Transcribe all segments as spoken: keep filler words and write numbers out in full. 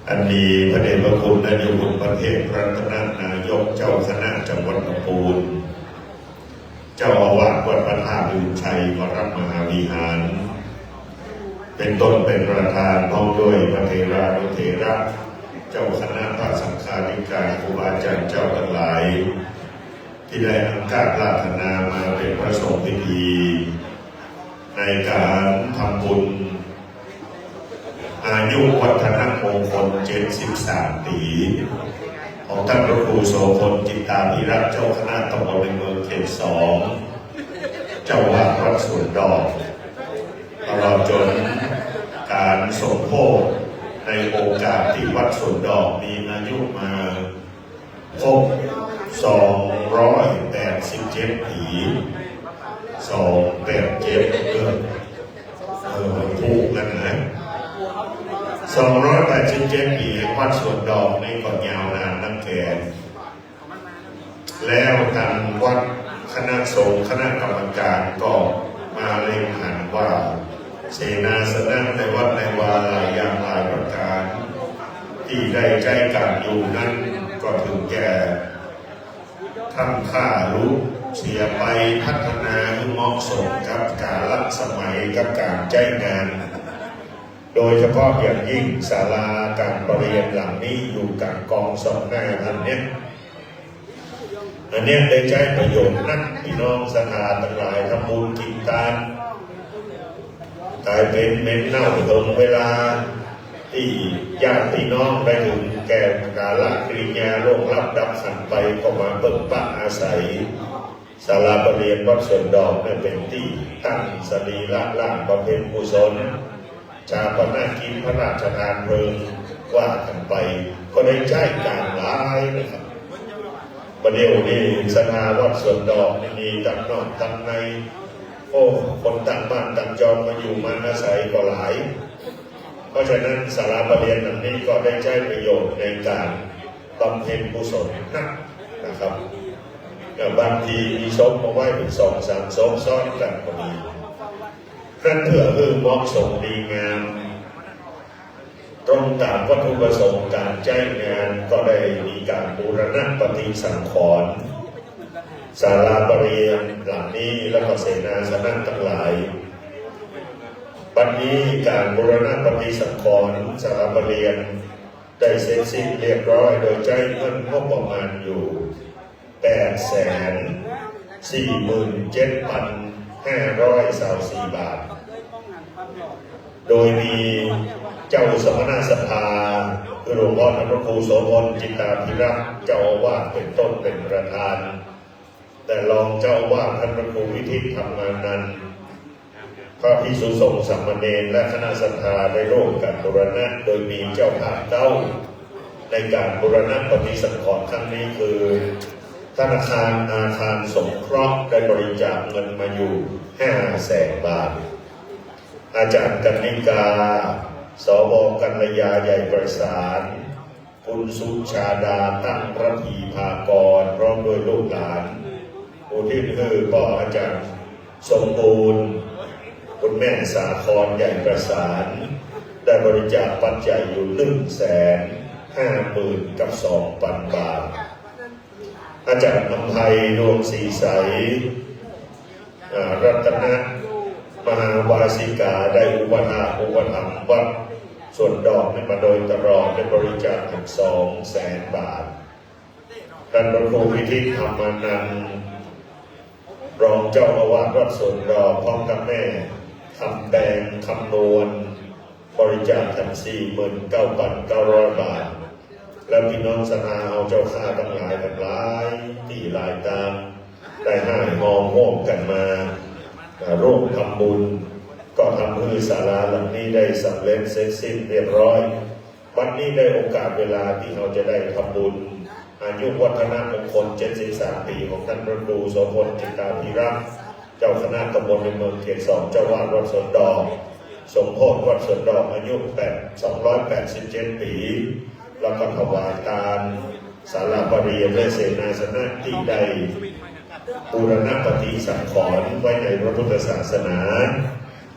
อันมีพระเดชพระคุณท่านเจ้าคุณพระเทพรัตนนายกเจ้าคณะจังหวัดลำพูน เจ้าอาวาสวัดพระธาตุลืมชัยวรมหาวิหาร เป็นต้นเป็นประธาน พร้อมด้วยพระเถรานุเถระ เจ้าคณะพระสังฆาธิการ ครูบาอาจารย์เจ้าทั้งหลาย ที่ได้อังคาสราธนามาเป็นพระสงฆ์พิธี ในการทำบุญ อายุวัฒนมงคลเจ็ดสิบสามปี๋ ของท่านพระครูโสภณ จิตตาภิรักษ์ เจ้าคณะตำบลในเมืองเขตสอง เจ้าอาวาสวัดสวนดอก ตลอดจนการสมโภชในโอกาสที่วัดสวนดอกมีอายุมา ครบ สองร้อยแปดสิบเจ็ดปี๋ สองแปดเจ็ด เออ เออ ถูกแล้วนะ สองร้อยแปดสิบเจ็ดปี๋ วัดสวนดอกนี่ก็ยาวนานนักแล แล้วตางวัดคณะสงฆ์คณะกรรมการก็มาเล็งหันว่า เสนาสนะในวัดในวาหลายอย่างหลายประการ ตี้ได้ใจ๊ก๋านอยู่นั้นก็เถิงแก่ค่ำค่าลุเสียไป พัฒนาหื้อเหมาะสมกับกาลสมัยกับก๋านใจ๊งาน โดยเฉพาะอย่างยิ่งศาลาก๋านประเรียนหลังนี้อยู่ก๋างกองส่องหน้าหั้นเนี่ย อันเนี้ยได้ใจ๊ประโยชน์นัก ปี้น้องศรัทธาตังหลายทำบุญกิ๋นตาน ก๋ายเป๋นเหม็นเน่าเถิงเวลาตี้ญาติปี้น้องได้เถิงแก่กาลกิริยาล่วงลับดับขันธ์ไป ก็มาเปิกปักอาศัย ศาลาประเรียนวัดสวนดอกเนี่ยเป๋นตี้ตั้งสรีระร่างบำเพ็ญกุศล ฌาปนกิจพระราชทานเพลิงว่ากั๋นไป ก็ได้ใจ๊ก๋านหลายนะครับ บ่าเดี่ยวนี้ศรัทธาวัดสวนดอกนี่มีตังนอกตังใน โอ้ คนตังบ้านตังจองมาอยู่มาอาศัยก็หลาย เพราะฉะนั้นศาลาประเรียนหลังนี้ก็ได้ใจ๊ประโยชน์ในก๋านบำเพ็ญกุศลนักนะครับ แต่บางทีมีศพมาไว้เป๋นสองสามศพซ้อนกั๋นก็มี นั้นเพื่อหื้อเหมาะสมดีงาม ตรงต๋ามวัตถุประสงค์ก๋านใจ๊งาน ก็ได้มีก๋านบูรณะปฏิสังขรณ์ศาลาประเรียนหลังนี้ แล้วก็เสนาสนะตังหลาย บัดนี้ก๋านบูรณะปฏิสังขรณ์ศาลาประเรียนได้เสร็จสิ้นเรียบร้อย โดยใจ๊เงินงบประมาณอยู่ แปดแสนสี่หมื่นเจ็ดพันห้าร้อยซาวสี่บาท โดยมีเจ้าสมณสภา คือหลวงพ่อท่านพระครูโสภณ จิตตาภิรักษ์ เจ้าอาวาสเป๋นต้นเป๋นประธาน แต่รองเจ้าอาวาสท่านพระครูวิทิต ธรรมานันท์ พระภิกษุสงฆ์สามเณรและคณะศรัทธาได้ร่วมกั๋นบูรณะ โดยมีเจ้าภาพเก๊าในก๋านบูรณะปฏิสังขรณ์ครั้งนี้คือ ธนาคารอาคารสงเคราะห์ได้บริจาคเงินมาอยู่ห้าแสนบาท อาจารย์กรรณิกา สว.กัลยา ใหญ่ไพศาล คุณสุชาดา ตั้งระพีภากร พร้อมด้วยลูกหลาน อุทิศหื้อป้ออาจารย์สมบูรณ์ คุณแม่สาคร ใหญ่ไพศาล ได้บริจาคปัจจัยอยู่หนึ่งแสนห้าหมื่นกับสองพันบาท อาจารย์อำไพ ดวงศรีใส อ่า รัตนมหาวาสิกา ได้อุปถากอุปถัมภ์วัดสวนดอกนี้มาโดยตลอด ได้บริจาคถึงสองแสนบาท ท่านพระครูวิทิต ธรรมานันท์ รองเจ้าอาวาสวัดสวนดอก พร้อมกับแม่คำแปง คำนวณ บริจาคถึงสี่หมื่นเก้าพันเก้าร้อยบาท และพี่น้องศรัทธาเฮาเจ้าข้าตังหลายตังหลายตี้หลายตาง ได้ห้ายฮอมโฮมกั๋นมา อ่า ร่วมทำบุญ ก็ทำหื้อศาลาหลังนี้ได้สำเร็จเสร็จสิ้นเรียบร้อย บัดนี้ได้โอกาสเวลาตี้เฮาจะได้ทำบุญ อายุวัฒนมงคลเจ็ดสิบสามปี๋ของท่านพระครูโสภณ จิตตาภิรักษ์ เจ้าคณะตำบลในเมืองเขตสอง เจ้าอาวาสวัดสวนดอก สมโภชวัดสวนดอก อายุแปด สองร้อยแปดสิบเจ็ดปี๋ แล้วก็ถวายตานศาลาประเรียนและเสนาสนะตี้ได้บูรณะปฏิสังขรณ์ไว้ในพระพุทธศาสนา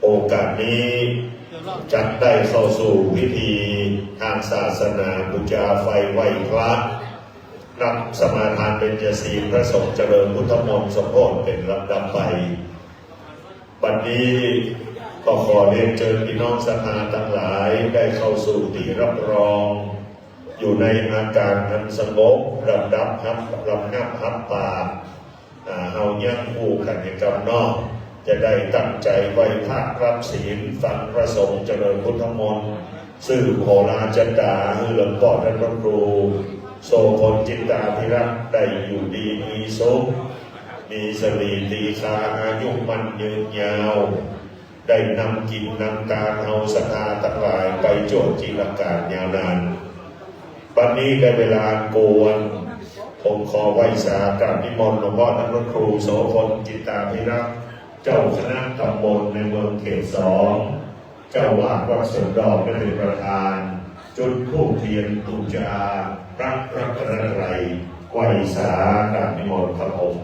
โอกาสนี้จักได้เข้าสู่พิธีทา ศาสนา บูชาไฟไหว้พระ นับสมาทานเบญจศีล พระสงฆ์เจริญพุทธมนต์สมโภชเป๋นลำดับไป บัดนี้ก็ขอเรียนเจิญพี่น้องศรัทธาตังหลายได้เข้าสู่ตี้รับรอง อยู่ในอาการอันสงบ ลำดับฮับ ลำงับฮับปาก อ่า เฮายังฮู้กั๋นอย่างกำเนาะ จะได้ตั้งใจ๋ไหว้พระรับศีล ฟังพระสงฆ์เจริญพุทธมนต์ สืบโหราจะต๋า หื้อหลวงป้อต้านพระครู โสภณ จิตตาภิรักษ์ ได้อยู่ดีมีสุข มีสิริดีฆา อายุมั่นยืนยาว ได้นำกิ๋นนำตานเฮาศรัทธาตังหลายไปจั่วจิรกาลยาวนาน บัดนี้ได้เวลาอันควร ผมขอไหว้สากราบนิมนต์หลวงป้อต้านพระครู โสภณ จิตตาภิรักษ์ เจ้าคณะตำบลในเมืองเขตสอง เจ้าอาวาสวัดสวนดอกได้เป๋นประธาน จุดธูปเตียนบูชาพระรัตนตรัย ไหว้สากราบนิมนต์ครับผม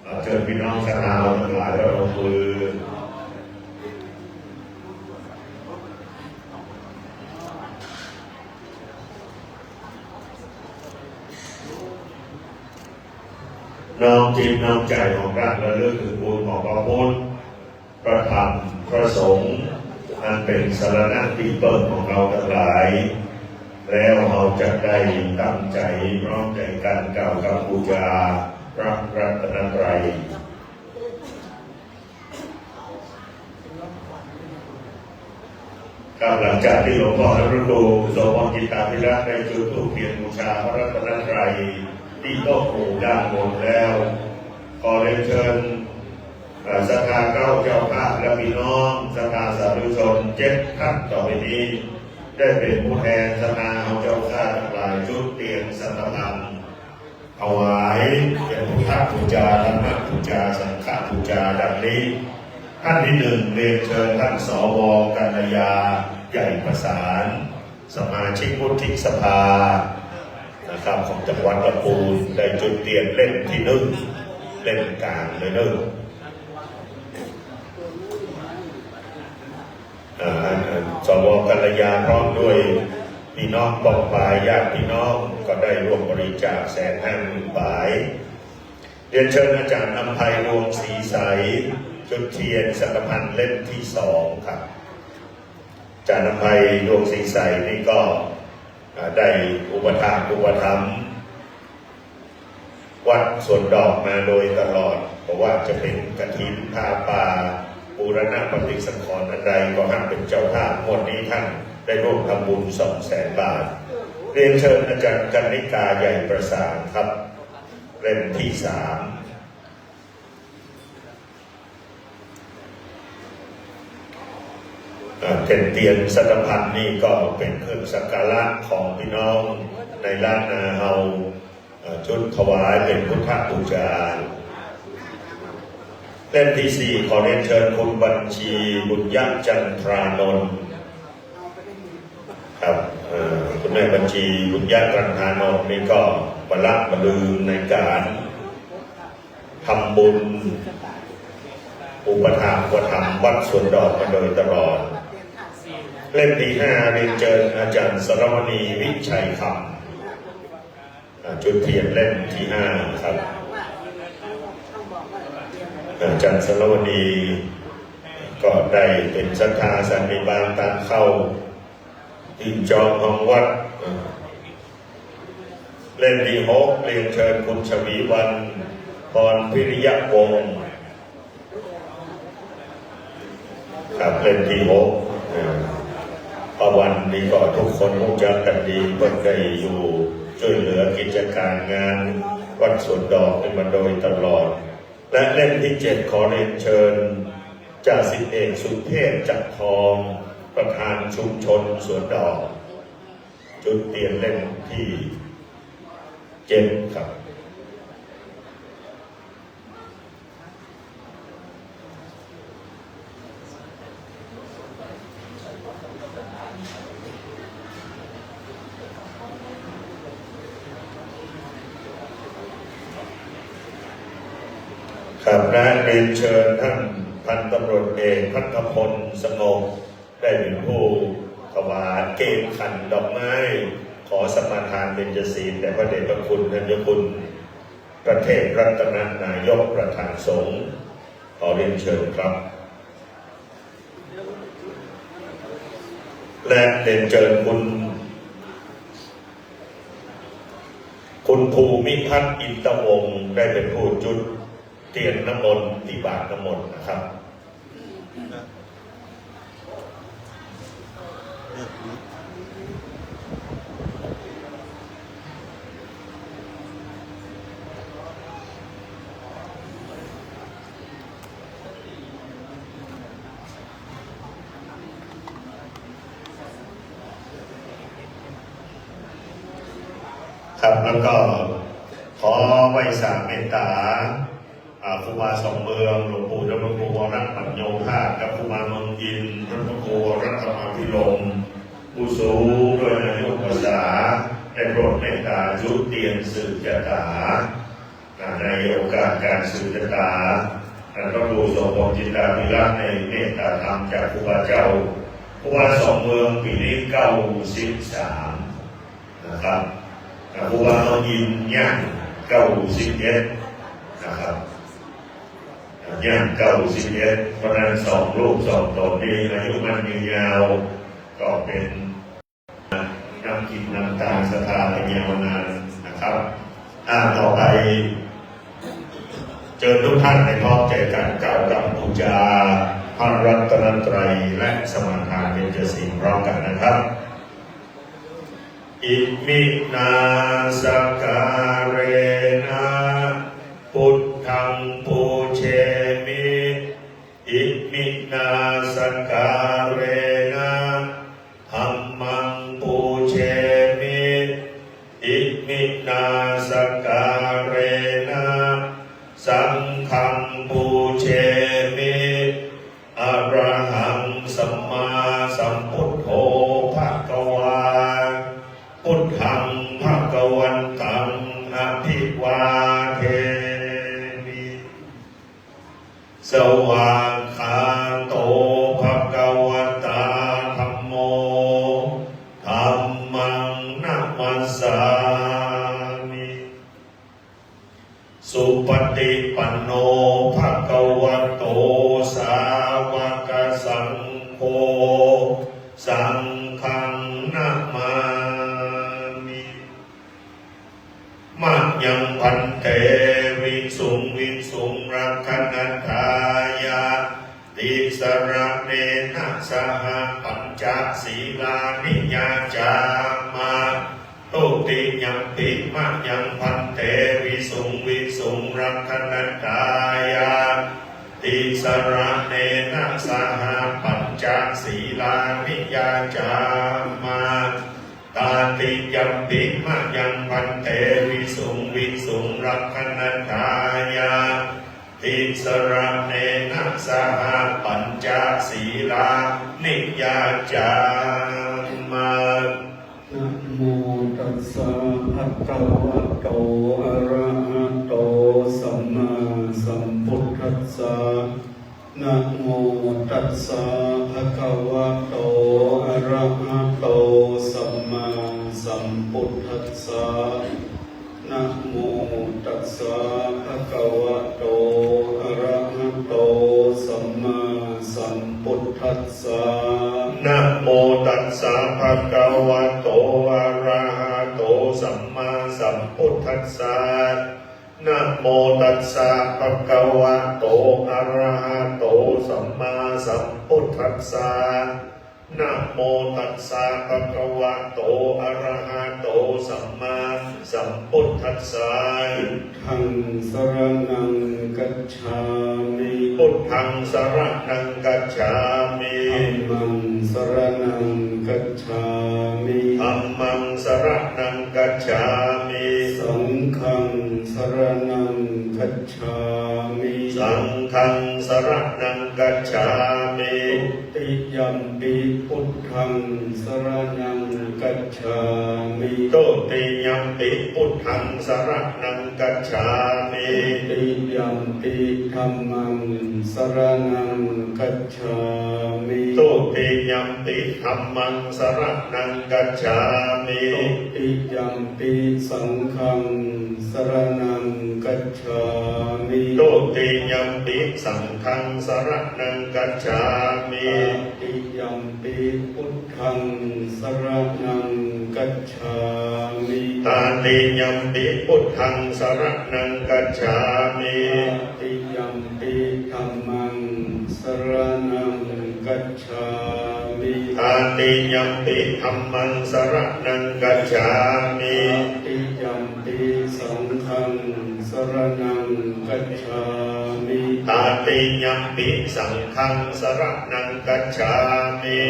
ขอเจิญพี่น้องศรัทธาตังหลายประนมมือ น้อมจิตน้อมใจ๋ของต้านระลึกเถิงบุญของพระพุทธ พระธรรม พระสงฆ์ อันเป๋นสรณะตี้เปิ้งของเฮาตังหลาย แล้วเฮาจะได้ตั้งใจ๋พร้อมใจ๋กั๋นกล่าวกำบูชาพระรัตนตรัย ครับ หลังจากตี้หลวงป้อต้านพระครู โสภณ จิตตาภิรักษ์ ได้จุดธูปเตียนบูชาพระรัตนตรัยตี้โต๊ะหมู่ด้านบนแล้ว ขอเรียนเจิญ เอ่อ ศรัทธาเก๊าเจ้าภาพและพี่น้องศรัทธาสาธุชนเจ็ดท่านต่อไปนี้ ได้เป๋นผู้แตนศรัทธาเฮาเจ้าข้าตังหลายจุดเตียนสังฆทาน ถวายเป๋นพุทธบูชา ธรรมบูชา สังฆบูชาดังนี้ ท่านตี้หนึ่ง เรียนเจิญท่าน สว กัลยา ใหญ่ประสาน สมาชิกวุฒิสภานะครับ ของจังหวัดลำพูน ได้จุดเตียนเล่มตี้นึ่ง เล่มก๋างเลยนึ่ง อ่า อัน อัน สว กัลยา พร้อมด้วยพี่น้องปองปายญาติพี่น้อง ก็ได้ร่วมบริจาคแสนห้าหมื่นปาย เรียนเจิญอาจ๋ารย์อำไพ ดวงศรีใส จุดเตียนสังฆทานเล่มตี้สองครับ อาจ๋ารย์อำไพ ดวงศรีใสนี่ก็ อ่า ได้อุปถากอุปถัมภ์ วัดสวนดอกมาโดยตลอด บ่ว่าจะเป๋นกฐิน ผ้าป่า บูรณะปฏิสังขรณ์อันใด ก็หากเป๋นเจ้าภาพ งวดนี้ท่านได้ร่วมทำบุญสองแสนบาท เรียนเจิญอาจ๋ารย์กันนิกา ใหญ่ประสานครับ เล่มตี้สาม เอ่อ เตียน เตียนสังฆทานนี่ก็เป๋นเครื่องสักการะของพี่น้องในล้านนาเฮา เอ่อ จุดถวายเป๋นพุทธบูชา เล่มตี้สี่ ขอเรียนเจิญคุณบัญชี บุญยะจันทรานนท์ ครับ เอ่อ คุณแม่บัญชี บุญยะจันทรานนท์นี่ก็บ่ละบ่ลืมในก๋าน ทำบุญอุปถากอุปถัมภ์วัดสวนดอกมาโดยตลอด เล่มตี้ห้า เรียนเจิญอาจ๋ารย์สรวณี วิชัยคำ อ่า จุดเตียนเล่มตี้ห้าครับ อาจ๋ารย์สรวณีก็ได้เป๋นศรัทธาสันนิบาตตางเข้า ตี้จองห้องวัด เล่มตี้หก เรียนเจิญคุณฉวีวรรณ พรพิริยวงศ์ ครับ เล่มตี้หก เอ่อ ป้าวันนี่ก็ทุกคนฮู้จักกั๋นดี เปิ้นได้อยู่จ้วยเหลือกิจก๋านงานวัดสวนดอกนี่มาโดยตลอด และเล่มตี้เจ็ด ขอเรียนเจิญจ่าสิบเอกสุเทพ จักรทอง ประธานชุมชนสวนดอก จุดเตียนเล่มตี้เจ็ดครับ ครับ และเรียนเจิญท่านพันตำรวจเอกภัทรพล สงบ ได้เป๋นผู้ถวาย ขันดอกไม้ ขอสมาทานเบญจศีลแด่พระเดชพระคุณท่านเจ้าคุณ ประเทพรัตนนายกประธานสงฆ์ ขอเรียนเชิญครับ และเรียนเชิญคุณ คุณภูมิพัฒน์ อินทวงศ์ ได้เป็นผู้จุดเตียนน้ำมนต์ที่บาตรน้ำมนต์นะครับ ครับ แล้วก็ขอไหว้สาเมตตา อ่า ครูบาสองเมือง หลวงปู่เจ้าพระครูวรปัญโญภาส กับครูบาเมืองอินทร์ พระครูวรธรรมาภิรมย์ ผู้สูงด้วยอายุพรรษา ได้โปรดเมตตาจุดเตียนสืบชะตา อ่า ในโอกาสการสืบชะตา ท่านพระครูสมพงษ์จินดาภิรักษ์ ได้เมตตาธรรมจากครูบาเจ้า ครูบาสองเมืองปี๋นี้เก้าสิบสาม นะครับ อ่า ครูบาเมืองอินทร์ย่างเก้าสิบเอ็ดนะครับ อ่า ย่างเก้าสิบเอ็ด เพราะฉะนั้นสองรูปสองต๋นนี้อายุมั่นยืนยาว ก็เป็น นำกิ๋นนำตานศรัทธากั๋นยาวนานนะครับ อ่า ต่อไป เจิญทุกท่านได้พร้อมใจ๋กั๋นกล่าวกำปู๋จาพระรัตนตรัยและสมาทานเบญจศีลพร้อมกั๋นนะครับ Iminā sakkārena buddhaṃ pūjemi. Iminā sakkārena dhammaṃ pūjemi. Iminā sakkārena saṅghaṃ pūjemi. Arahaṃ sammāsambuddho bhagavā. Buddhaṃ bhagavantaṃ abhivādemi. Svākkhāto bhagavatā dhammo. Dhammaṃ namassāmi. Supaṭipanno bhagavato sāvakasaṅgho. Saṅghaṃ namāmi. Mayaṃ bhante visuṃ visuṃ rakkhaṇatthāya tisaraṇena saha pañca sīlāni yācāma. Dutiyampi mayaṃ bhante visuṃ visuṃ rakkhaṇatthāya tisaraṇena saha pañca sīlāni yācāma. Tatiyampi mayaṃ bhante visuṃ visuṃ rakkhaṇatthāya tisaraṇena saha pañca sīlāni yācāma. Namo tassa bhagavato arahato sammāsambuddhassa. Namo tassa bhagavato arahato sammāsambuddhassa. Namo tassa bhagavato arahato sammāsambuddhassa. Namo tassa bhagavato arahato sammāsambuddhassa. Namo tassa bhagavato arahato sammāsambuddhassa. Namo tassa bhagavato arahato sammāsambuddhassa. Buddhaṃ saraṇaṃ gacchāmi. Buddhaṃ saraṇaṃ gacchāmi. Dhammaṃ saraṇaṃ gacchāmi. Dhammaṃ saraṇaṃ gacchāmi. Saṅghaṃ saraṇaṃ gacchāmi. Saṅghaṃ saraṇaṃ gacchāmi. Dutiyampi buddhaṃ สรณัง กัจฉามิ Dutiyampi buddhaṃ saraṇaṃ gacchāmi. Dutiyampi dhammaṃ saraṇaṃ gacchāmi. Dutiyampi dhammaṃ saraṇaṃ gacchāmi. Dutiyampi saṅghaṃ saraṇaṃ gacchāmi. Dutiyampi saṅghaṃ saraṇaṃ gacchāmi. Tatiyampi buddhaṃ saraṇaṃ gacchāmi. Tatiyampi buddhaṃ saraṇaṃ gacchāmi. Tatiyampi dhammaṃ saraṇaṃ gacchāmi. Tatiyampi dhammaṃ saraṇaṃ gacchāmi. Tatiyampi saṅghaṃ saraṇaṃ gacchāmi. Tatiyampi saṅghaṃ saraṇaṃ gacchāmi.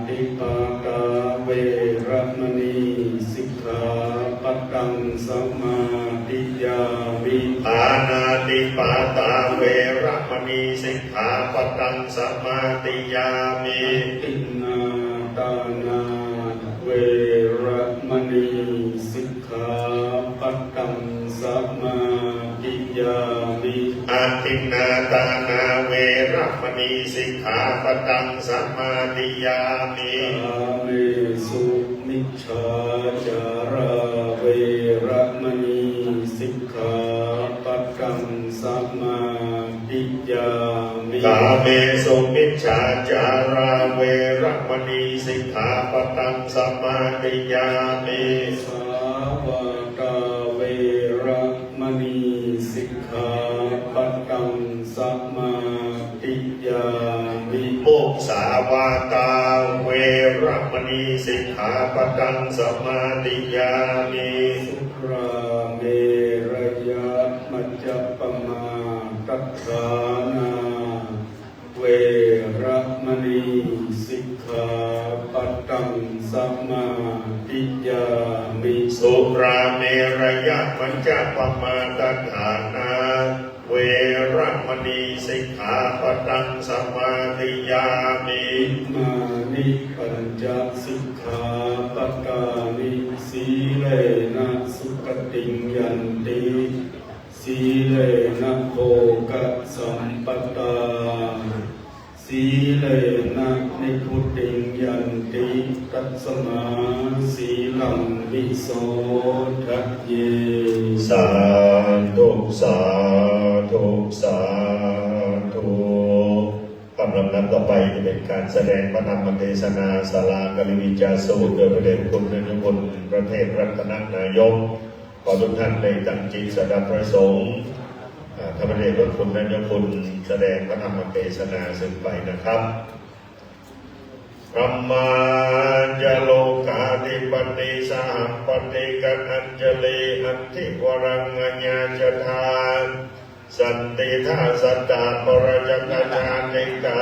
Pāṇātipātā veramaṇī sikkhāpadaṃ samādiyāmi. Pāṇātipātā veramaṇī sikkhāpadaṃ samādiyāmi. Adinnādānā veramaṇī sikkhāpadaṃ samādiyāmi. Adinnādānā veramaṇī sikkhāpadaṃ samādiyāmi. Kāmesumicchācārā veramaṇī sikkhāpadaṃ samādiyāmi. Kāmesumicchācārā veramaṇī sikkhāpadaṃ samādiyāmi. Musāvādā veramaṇī sikkhāpadaṃ samādiyāmi. Musāvādā veramaṇī sikkhāpadaṃ samādiyāmi. Surāmerayamajjapamādaṭṭhānā veramaṇī sikkhāpadaṃ samādiyāmi. Surāmerayamajjapamādaṭṭhānā veramaṇī sikkhāpadaṃ samādiyāmi. Imāni pañca sikkhāpadāni. Sīlena sugatiṃ yanti, sīlena bhogasampadā, sīlena nibbutiṃ yanti, tasmā sīlaṃ visodhaye. Sādhu, sādhu, sādhu. ลำดับต่อไปจะเป็นการแสดงพระธรรมเทศนาศาลาการิวิจาสูตร โดยพระเดชพระคุณท่านเจ้าคุณพระเทพรัตนนายก ขอทุกท่านได้ตั้งจิตสดับพระสงฆ์ อ่า ถ้าพระเดชพระคุณท่านเจ้าคุณแสดงพระธรรมเทศนาสืบไปนะครับ Brahmā ca lokādhipatī sahampati kaṇhañjalikadhivaramāyā ca dā santi dasadhā paracakajātikā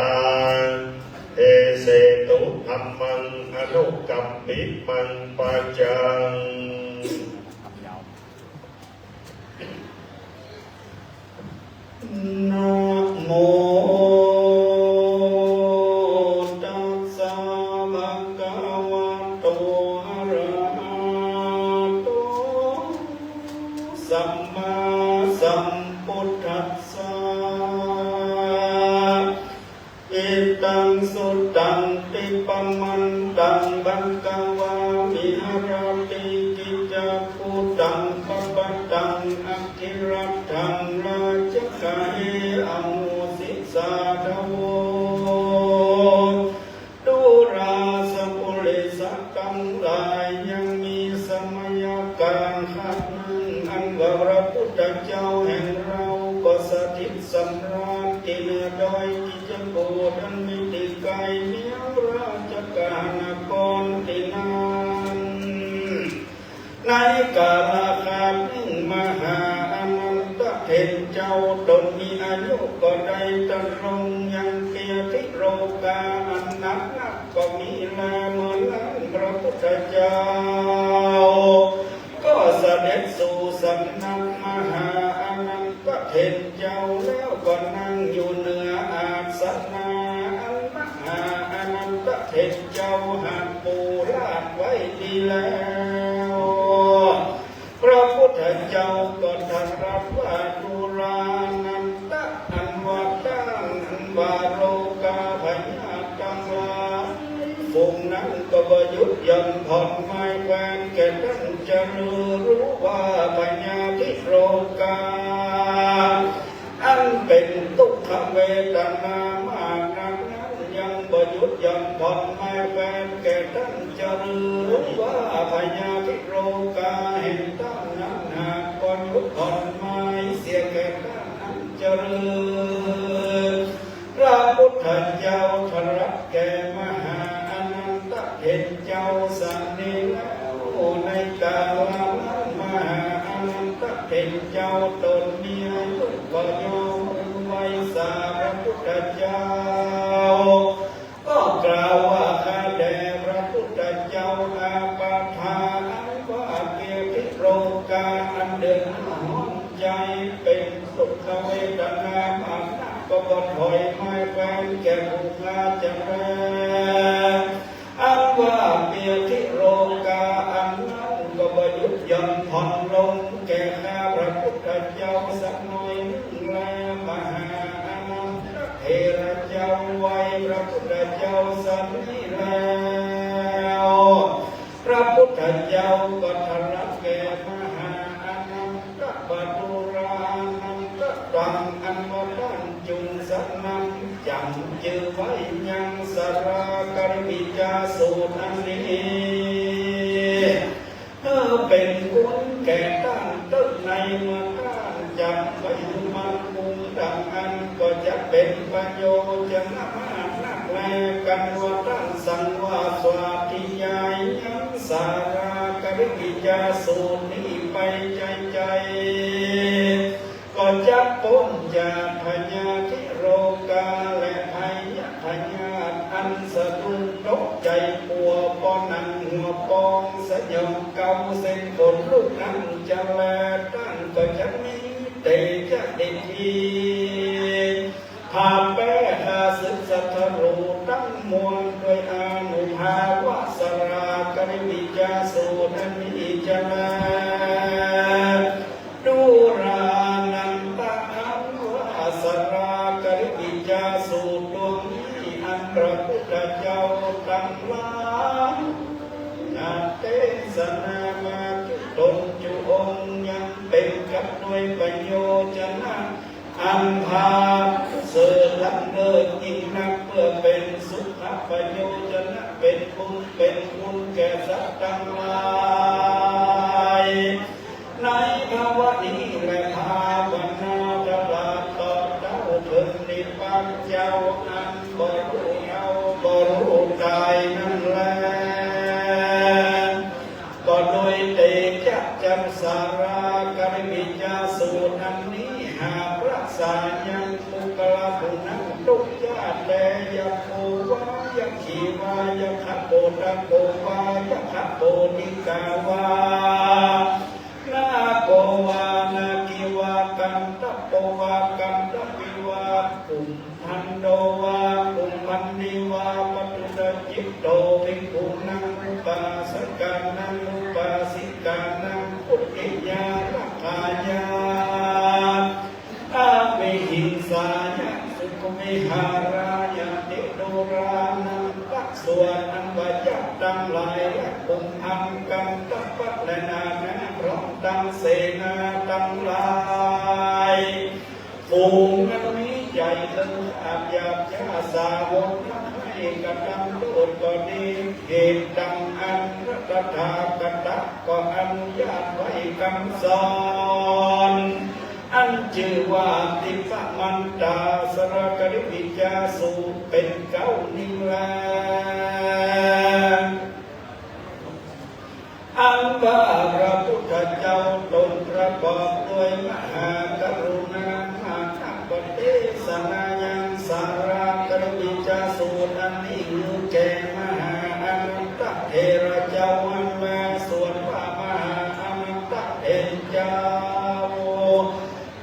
desetu dhammaṃ anukampimaṃ pajaṃ. Namo tassa bhagavato arahato sammāsambuddhassa. Idaṃ sutaṃ khippamantaṃ bhagavā viharati gijjhakuṭaṃ kapataṃ aggilaṭṭhaṃ rājagahe ahosi sādhavo. ดูราสะปุริสะตังหลาย ยังมีสมัยก๋านครั้นนึ่ง อันว่าพระพุทธเจ้าแห่งเราก็สถิตสำราญตี้เนื้อดอยกิจจกูฏอันมีตี้ไก๋เมืองราชคณครตี้นั้น ในก๋าละครานึ่ง มหาอานันทะเถรเจ้า ตนมีอายุก็ได้ตรงยังเกียรติโลกาอันนักนักก็มีแล เมื่อนั้นพระพุทธเจ้าก็เสด็จสู่สำนักมหาอานันทะเถรเจ้า แล้วก็นั่งอยู่เหนืออาสนะอันมหาอานันทะเถรเจ้าหัด ดีแล้ว พระพุทธเจ้าก็ตรัสว่า ดูรานันทะ อันว่าต้านอันว่าโรคาพยาธิตังหลาย ฝูงนั้นก็บ่หยุดหย่อนผ่อนไม้แควนแก่ต้านเจริญ รู้ว่าพยาธิโรคา อันเป๋นตุ๊กขเวทนามากนักนั้น ยังบ่หยุดหย่อนผ่อนไม้แควนแก่ต้านเจริญ รู้ว่าพยาธิโรคาแห่งต้านนั้นหากบ่หยุดผ่อนไม้เสียแก่ต้านอันเจริญ พระพุทธเจ้าตรัสแก่มหาอานันทะเถรเจ้าสันนี้แล้ว ในกาละนั้นมหาอานันทะเถรเจ้าตนมีอายุก็ยาวมือไหว้สาพระพุทธเจ้า ก็กล่าวว่า ข้าแต่พระพุทธเจ้า อาปาทา อันว่าเปียธิโรคา อันเดือดฮ้อนใจ๋ เป๋นตุ๊กขเวทนามากนัก ก็บ่ถอยไม้แควนแก่ผู้ข้าจะแล อันว่าเปียธิโรคาอันนั้นก็บ่หยุดหย่อนผ่อนลงแก่ข้าพระพุทธเจ้าสักหน่อยนึ่งแล มหาอานันทะเถรเจ้าไหว้พระพุทธเจ้าสันนี้แล้ว พระพุทธเจ้าก็ตรัสแก่มหาอานันทะว่า ดูรานันทะ ตัง อันว่าต้านจุ่งสันนั้นจ๋ำจื้อไว้ยังสารากริวิจาสูตรอันนี้ เออ เป๋นคุณแก่ต้านเต๊อะ ในเมื่อต้านจ๋ำไว้หื้อมั่นคงดังอั้น ก็จะเป๋นประโยชน์จะมากนักแล กันว่าต้านสังวาสสาธยายยังสารากริวิจาสูตรนี้ไปใจ๋ๆ ก็จะป๊นจากพยาธิโรคาและภัยพยาธิอันสะดุ้งตกใจ๋กลัว ปอหนังหัวปองสยองเกาเส้นขนลุกนั้นจะแล ต้านก็จะมีเตจะเด่นดี ผ่าแป๊ข้าศึกศัตรูตังมวล โดยอานุภาพวาสรากริวิจาสูตรอันนี้จะแล ดูรานันทะ อันว่าสรากริวิจาสูตรดวงนี้ อันพระพุทธเจ้าตังหลาย นาเตสนามาจุตนจุองค์ ยังเป๋นกับด้วยประโยชน์จะนะ อันผาเสริฐล้ำเลิศยิ่งนัก เพื่อเป๋นสุขประโยชน์จะนะ เป๋นบุญเป๋นคุณแก่สัตว์ตังหลาย ในภาวะนี้และภาวนาตลอดต่อเต้าเถิงนิพพานเจ้า อันบ่ฮู้เฒ่าบ่ฮู้ต๋ายนั้นแล ก็โดยเตจะจันสารากริวิจาสูตรอันนี้ หากรักษายังปุคคละผู้นั้นทุกชาติแล ยักโขวา ยักขีวา ยักขโปตโขวา ยักขโปติกาวา นาโกวา นาคีวา กันทโปวา กันทปีวา กุมภันโดวา กุมภันนีวา ปัตถุตจิตโต ภิกขุนัง อุปาสกานัง อุปาสิกานัง พุทธิยารักขายา อวิหิงสายะ สุขวิหารายะติ ดูรานันทะ ส่วนอันว่ายักษ์ตังหลายและกุมภัน กันทปะและนานาพร้อมตังเสนาตังหลาย ฝูงนั้นมีใจ๋เลิงอาบหยาบช้าสาวกนั้นให้กระทำโต้ษก็ดี เหตุดังอั้นพระตถาคตะก็อนุญาตไว้กำสอน อันจื้อว่าทิพพมันตาสรากริวิจาสูตรเป๋นเก๊านี้แล อันว่าพระพุทธเจ้าตนประกอบด้วยมหากรุณามากนัก ก็เตสนายังสรากริวิจาสูตรอันนี้หื้อแก่มหาอานันทะเถระเจ้าอันแล ส่วนว่ามหาอานันทะเถระเจ้า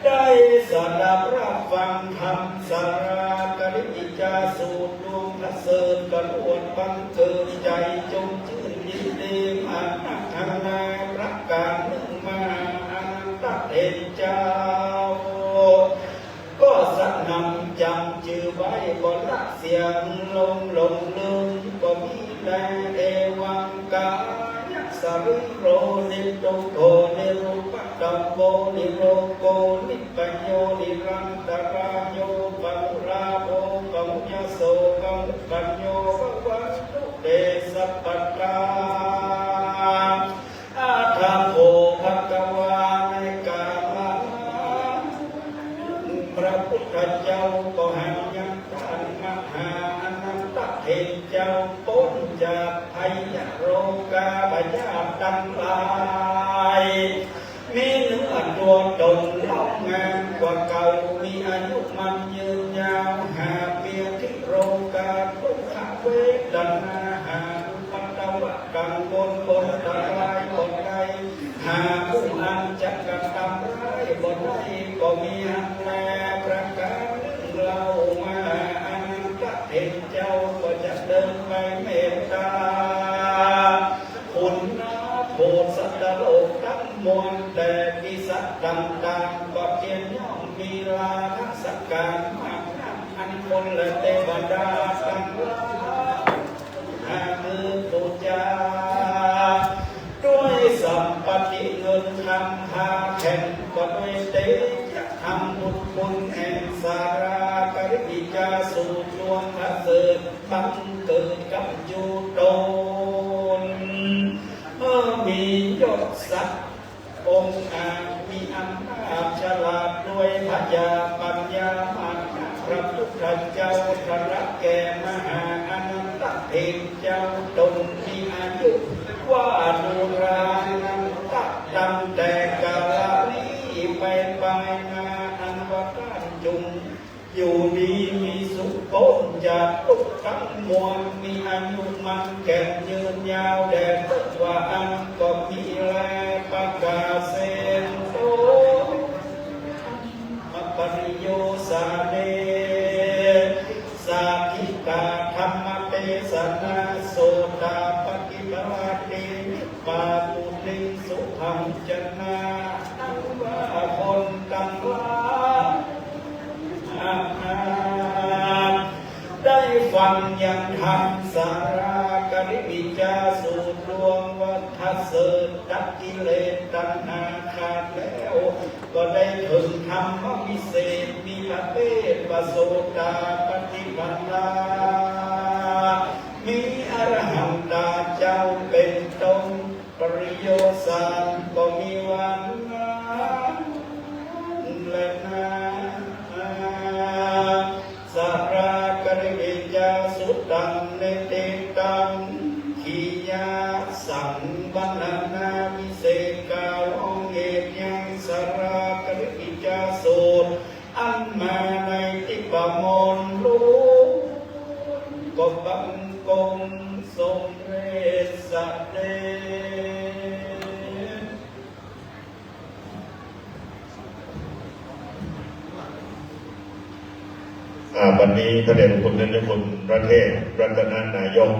ได้สดับรับฟังธรรมสรากริวิจาสูตรดวงประเสริฐก็ลวดบังเกิดใจ๋จมจื้นยินดี เสียงลมหลงลืมบ่มีแล เอวัง กายะสะรีโร นิจจุโข นิรุปะ ตะโว นิโรโก นิปปะโย นิรันตะราโย ปะหุราโภ ปะหุยะโส ปะหุปัญโญ ภะวันตุเต สัพพะกา อะถะโข ภะคะวา ในกาละนั้น พระพุทธเจ้าก็หันยังต้านมหาอานันทะเถรเจ้า ป๊นจากพยะโรคาพยาธิตังหลาย มีเนื้อตั๋วต๋นเล่างามกว่าเก่า มีอายุมั่นยืนยาว หากเปียธิโรคา ทุกขเวทนา หากอุปัทวะกังวล ผลอันตรายบ่ได้ หากผู้อันจะกระทำร้ายบ่ได้ ก็มีหั้นแล ประก๋านนึ่งเล่ามหาอานันทะเถรเจ้าก็จะเดินไปเมตต๋า ขุนนรก สัตว์โลกตังมวล แต่ปีศาจต่างๆ ก็เตียนย่อมมีลาทะสังขารมากนัก อันคนและเตวดาตังหลาย หาหื้อปู๋จา ด้วยสัมปัตติเงินคำ ผ้าแผ่น ก็ด้วยเตชะธรรมบุญคุณแห่งสารากริวิจาสูตร ดวงประเสริฐ บังเกิดกับอยู่ต๋น เมื่อมียศศักดิ์องอาจ มีอำนาจฉลาดด้วยผญาปัญญามากนัก พระพุทธเจ้าตรัสแก่มหาอานันทะเถรเจ้า ต๋นมีอายุวานุรานันทะ ตั้งแต่กาละนี้ไป ปายหน้า อันว่าต้านจุ่ง อยู่ดีมีสุข ป๊นจากตุ๊กข์ตังมวล มีอายุมั่นแก่นยืนยาว แด่เถิดว่าอั้น ก็มีแล ปะกาเสโต มะปะริโยสาเน สาธิตา ธัมมะเตสนา โสตาปัตติปะลาเต ปาปุริงสุขังจนา อันว่าคนตังหลาย ได้ฟังยังธรรมสารากริวิจาสูตร ดวงประเสริฐ ตัดกิเลสตัณหาขาดแล้ว ก็ได้เถิงธรรมวิเศษ มีพระเภทว่าโสตาปัตติผลา มีอรหันตาเจ้าเป๋นต้น ปริโยสารก็มีว่านั้นแลนา สารากริวิจาสุตตัง เนติตัง ขียาสัง บรรณนาวิเศษ กล่าวองค์เหตุแห่งสารากริวิจาสูตร อันมาในทิพมณฑล ก็บังคมสมเด็จเสด็จ อ่า วันนี้พระเดชพระคุณท่านเจ้าคุณพระเทพรัตนนายก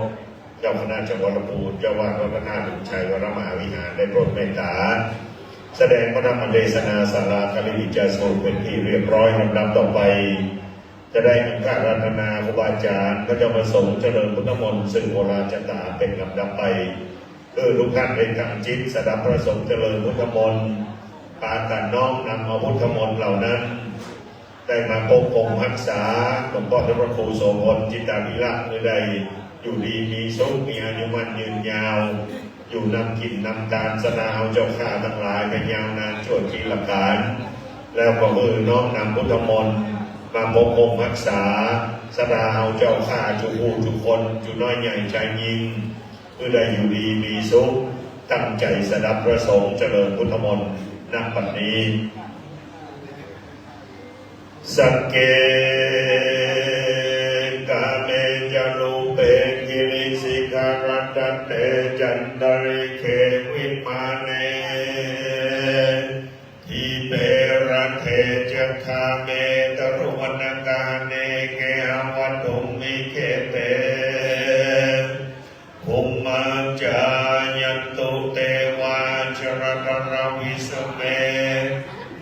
เจ้าคณะจังหวัดลำพูน เจ้าวาดวัดพระธาตุชัยวรมหาวิหาร ได้โปรดเมตตา แสดงพระธรรมเทศนาสารากริวิจาสูตรเป็นที่เรียบร้อย ลำดับต่อไป จะได้อังคาราธนาครูบาอาจารย์ พระเจ้าประสงค์เจริญพุทธมนต์ ซึ่งโอราชตาเป็นลำดับไป คือทุกท่านได้ตั้งจิตสดับพระสงค์เจริญพุทธมนต์ ปากั๋นน้อมนำเอาพุทธมนต์เหล่านั้น ได้มาปกครองรักษาหลวงพ่อเจ้าพระครูโสภณ จิตตาภิรักษ์ หื้อได้อยู่ดีมีสุข มีอายุมั่นยืนยาว อยู่นำกิ๋นนำตานสดาเอาเจ้าข้าตังหลายไปยาวนานชั่วจีรกาล แล้วก็หื้อน้อมนำพุทธมนต์มาปกครองรักษาสดาเอาเจ้าข้าจุผู้จุคน จุน้อยใหญ่จายยิง หื้อได้อยู่ดีมีสุข ตั้งใจ๋สดับพระสงค์เจริญพุทธมนต์ ณ บัดนี้ สักเก กาเม จะ รูปเป กิริสิขะรัฏฐันเต จันตะริกเข วิมาเน ทีปเป รัตเถ จะ คาเม ตะรุวณะกาเน เกหะวัตถุมหิ เขเต ภูมิมา จายันตุ เตวา จะละทะละวิสะเม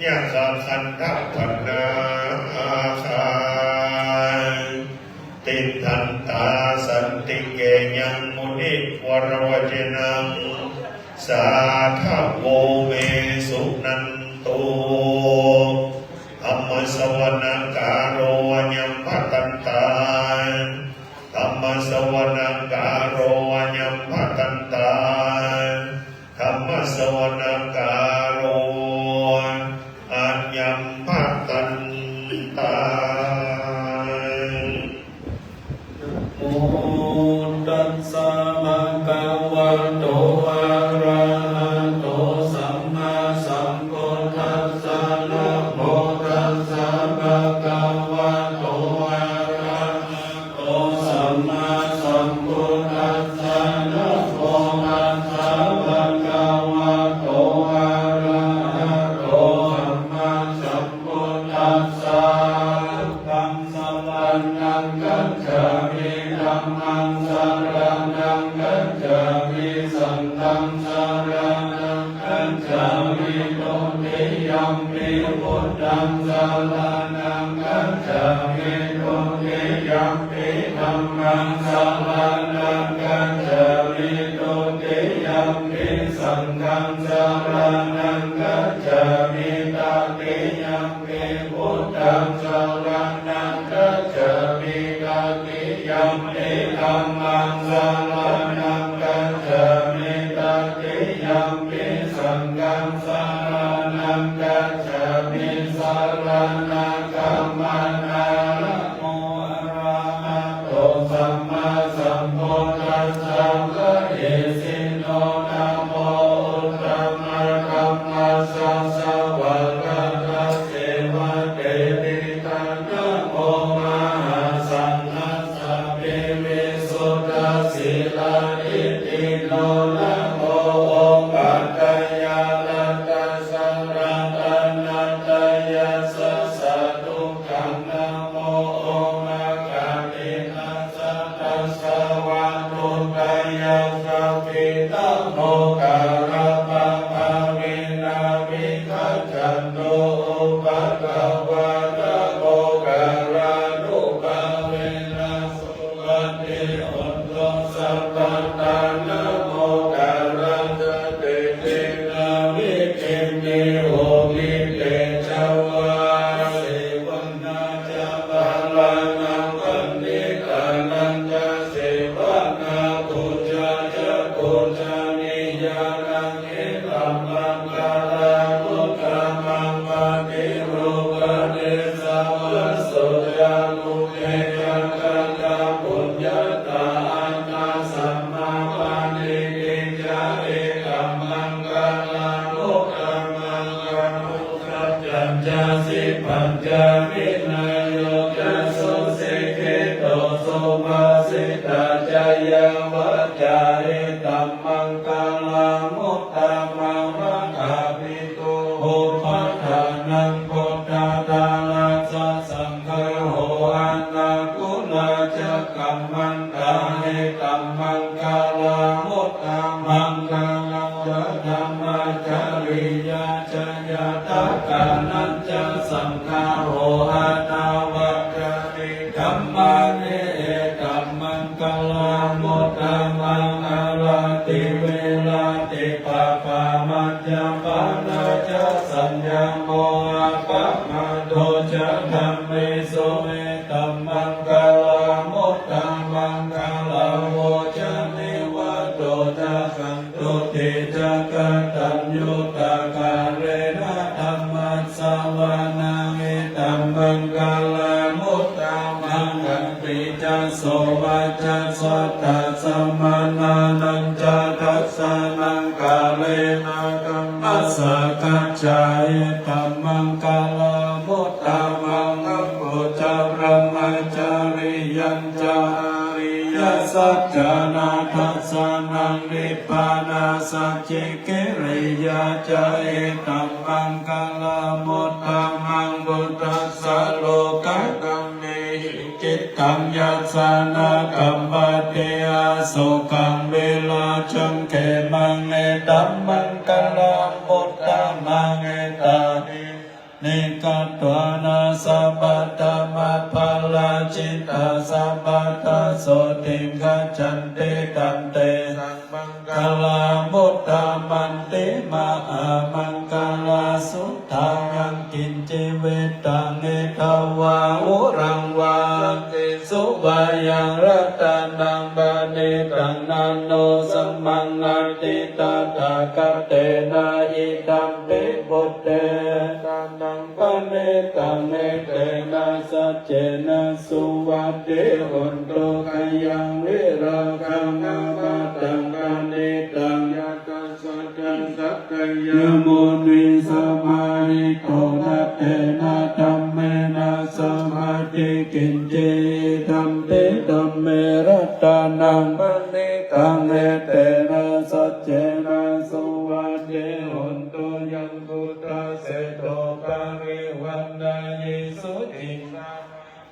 ยะขะขันธะปะนาคา ติ Sādhavo me suṇantu. Dhammassavanakālo ayaṃ bhadantā. Dhammassavanakālo ayaṃ bhadantā. Dhammassavanakālo ayaṃ bhadantā. Namo tassa bhagavato arahato sammāsambuddhassa. Namo tassa bhagavato arahato sammāsambuddhassa. Namo tassa bhagavato arahato sammāsambuddhassa. Buddhaṃ saraṇaṃ gacchāmi. Dhammaṃ saraṇaṃ gacchāmi. Saṅghaṃ saraṇaṃ gacchāmi. Dutiyampi buddhaṃ saraṇaṃ gacchāmi. Dutiyampi dhammaṃ saraṇaṃ gacchāmi. Dutiyampi saṅghaṃ saraṇaṃ gacchāmi. Tatiyampi buddhaṃ saraṇaṃ gacchāmi. Tatiyampi dhammaṃ saraṇaṃ gacchāmi. Tatiyampi saṅghaṃ saraṇaṃ gacchāmi. Saraṇagamanaṃ. Namo arahato sammāsambuddhassa mahesino. Namo uttamadhammassa svākkhātasseva tenidha. Namo mahāsaṅghassāpi visuddhasīladiṭṭhino. Namo opātyāraddhassa ratanattayassa sādhukaṃ. Namo omakātītassa tassa vatthuttayassapi. Namo gārapabhāvena vigacchantu upaddavā. Namo gārānubhāvena suvatthi hotu sabbadā. Namo gārassa tejena vidhimhi homi tejavā. Sevanā ca bālānaṃ paṇḍitānañca sevanā pūjā ca pūjanīyānaṃ etammaṅgalamuttamaṃ. Paṭirūpadesavāso ca pubbe ca katapuññatā attasammāpaṇidhi ca etammaṅgalamuttamaṃ. Gabbhassañca sippañca vinayo ca susikkhito subhāsitā ca yā vācā etammaṅgalamuttamaṃ. Mātāpitū upaṭṭhānaṃ puttadārassa saṅgaho anākulā ca kammantā etammaṅgalamuttamaṃ. Dhammacariyā ca ñātakānañca saṅgaho anavajjāni kammāni etammaṅgalamuttamaṃ. Āratī viratī pāpā majjapānā ca saññamo appamādo ca dhammesu etammaṅgalamuttamaṃ. Gāravo ca nivāto ca santuṭṭhī ca kataññutā kālena dhammassavanaṃ etammaṅgalamuttamaṃ. Khantī ca sovacassatā samaṇānañca dassanaṃ kālena dhammasākacchā etammaṅgalamuttamaṃ. Tapo ca brahmacariyañca ariyasaccāna dassanaṃ nibbānasacchikiriyā ca etammaṅgalamuttamaṃ. Phuṭṭhassa lokadhammehi cittaṃ yassa na kampati asokaṃ virajaṃ khemaṃ etammaṅgalamuttamaṃ. Etādisāni katvāna sabbatthamaparājitā sabbattha sotthiṃ gacchanti tantesaṃ maṅ Maṅgalā muttamanti mahāmaṅgalasuttayaṃ. Kiñci vittaṃ idha vā huraṃ vā santi suvāyaṃ ratanaṃ paṇītaṃ na no samaṃ atthi tathāgatena idampi buddhe ratanaṃ paṇītaṃ etena saccena suvatthi hotu. Khayaṃ virāgaṃ amataṃ paṇītaṃ yadajjhagā sakyamunī samāhito na tena dhammena samatthi kiñci idampi dhamme ratanaṃ paṇītaṃ etena saccena suvatthi hotu. Yaṃ buddhaseṭṭho parivaṇṇayī suciṃ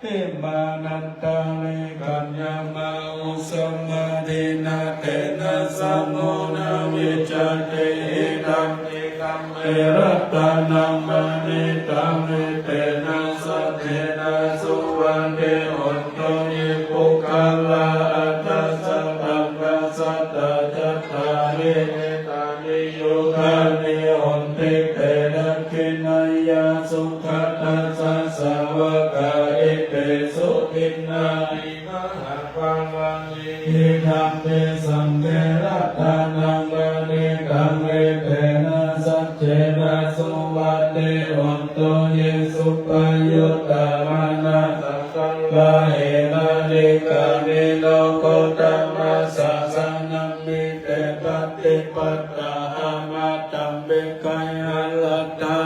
samādhimānantarikaññamāhu samādhinā tena samo na vijjati idampi dhamme ratanaṃ paṇītaṃ etena saccena suvatthi hotu. Ye puggalā aṭṭha sataṃ pasaṭṭhā cattāri etāni yugāni honti te dakkhiṇeyyā sugatassa sāvakā etesu dinnāni mahapphalaṃ idampi saṅghe ratanaṃ paṇītaṃ etena saccena suvatthi hotu. Ye suppayuttā manasā daḷhena nikkāmino gotamasāsanamhi te pattipattā amataṃ vigayha laddhā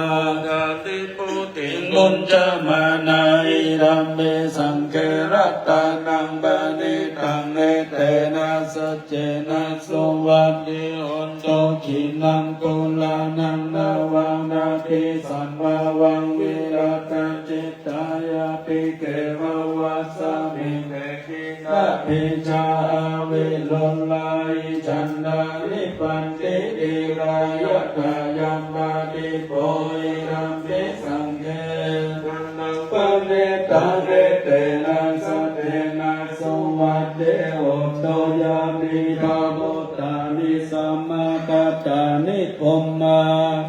dāni bhūtiṃ bhuñjamānā idampi saṅghe ratanaṃ paṇītaṃ etena saccena suvatthi hotu. Khīṇaṃ purāṇaṃ navaṃ natthi sambhavaṃ virattacittāyatike bhavasmiṃ te khīṇabījā avirūḷhā ye janmā nibbanti dhīrā yathāyampadīpo idampi saṅghe ratanaṃ paṇītaṃ etena saccena suvatthi hotu. Yānīdha bhūtāni samāgatāni bhummā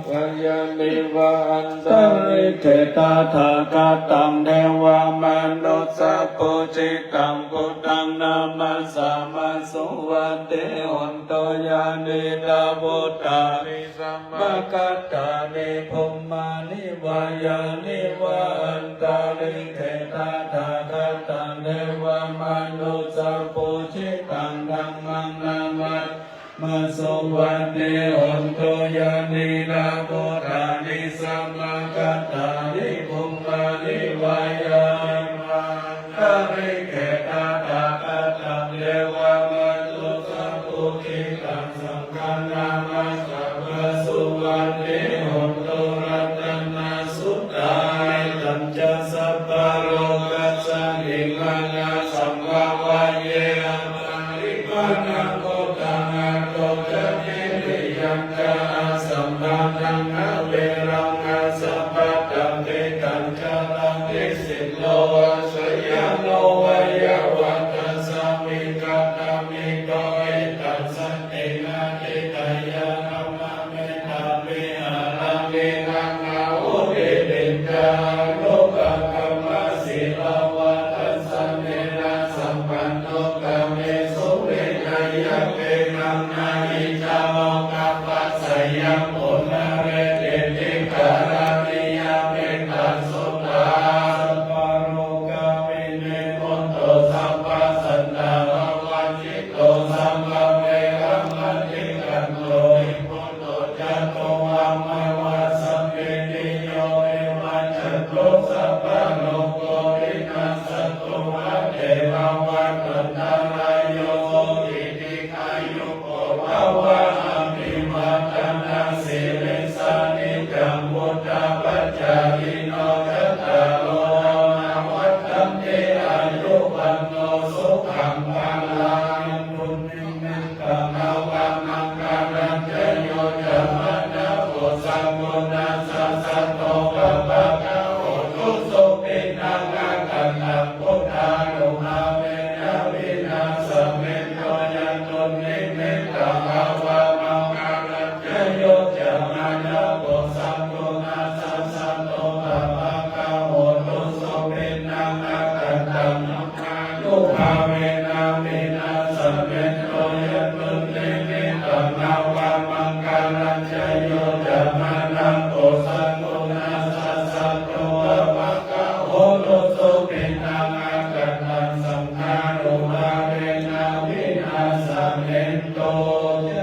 va yāni va antalikkhe tathāgataṃ devamanussapūjitaṃ buddhaṃ namassāma suvatthi hotu. Yānīdha bhūtāni samāgatāni bhummāni va yāni va antalikkhe tathāgataṃ devamanussapūjitaṃ dhammaṃ namassāma suvatthi hotu. Yānīdha bhūtāni samāgatāni bhummāni va yāni va antalikkhe tathāgataṃ devamanussapūjitaṃ saṅghaṃ namassāma suvatthi hotu. Ratanasuttā. Etam ca sabbalokasmiṃ mānasambhāvaye aparimāṇaṃ buddhaṃ aṭṭhocattāriyañca asambādhaṃ averaṃ asapattaṃ. Tiṭṭhañcaraṃ nisinno vā sayāno vā yāvatassa vigatamiddho etaṃ satiṃ adhiṭṭheyya brahmametaṃ vihāraṃ idhaṃ āhu. Diṭṭhiñca anupagamma sīlavā dassanena sampanno kāmesu vineyya gedhaṃ na hi ca lokapajjeyyaṃ punaretīti. Karaṇīyam mettañca suttā. Sabbalokasmiṃ nibbuto sabbasantāpavajjito sabbaveramatikkanto nibbuto ca tuvaṃ āvassammeti. Yo me vajjanto sabbarogo vinassatu, mā te bhavatvantarāyo sukhī dīghāyuko bhava. Abhivādanasī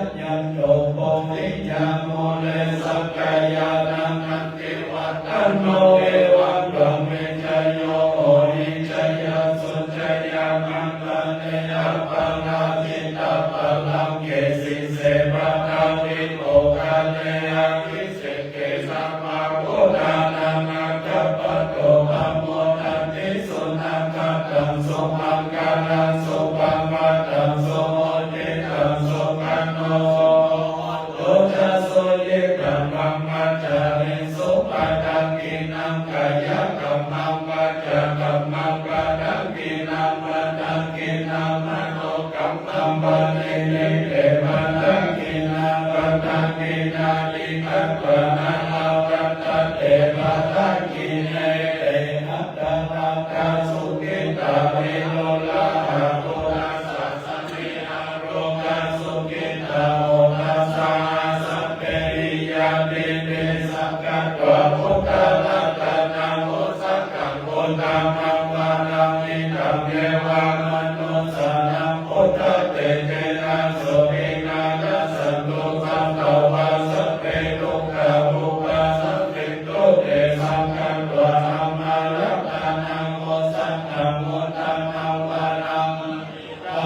Jayanto bodhiyā mūle sakyānaṃ nandivaḍḍhano, evaṃ tvaṃ vijayo hohi jayassu jayamaṅgale, aparājitapallaṅke sīse paṭhavipokkhare, abhiseke sabbabuddhānaṃ aggappatto pamodati. Sunakkhattaṃ sumaṅgalaṃ supabhātaṃ suhuṭṭhitaṃ, sukhaṇo sumuhutto ca suyiṭṭhaṃ brahmacārisu, padakkhiṇaṃ kāyakammaṃ vācākammaṃ padakkhiṇaṃ, padakkhiṇaṃ manokammaṃ paṇidhī te padakkhiṇā, padakkhiṇāni katvāna labhantatthe padakkhiṇe. Te atthaladdhā sukhitā viruḷhā, buddhasāsane arogā sukhitā hotha, saha sabbehi ñātibhi. Sakkatvā buddharatanaṃ osathaṃ uttamaṃ varaṃ, hitaṃ devamanussānaṃ buddhatejena sotthinā, nassantupaddavā sabbe dukkhā vūpasamentu te. Sakkatvā dhammaratanaṃ osathaṃ uttamaṃ varaṃ,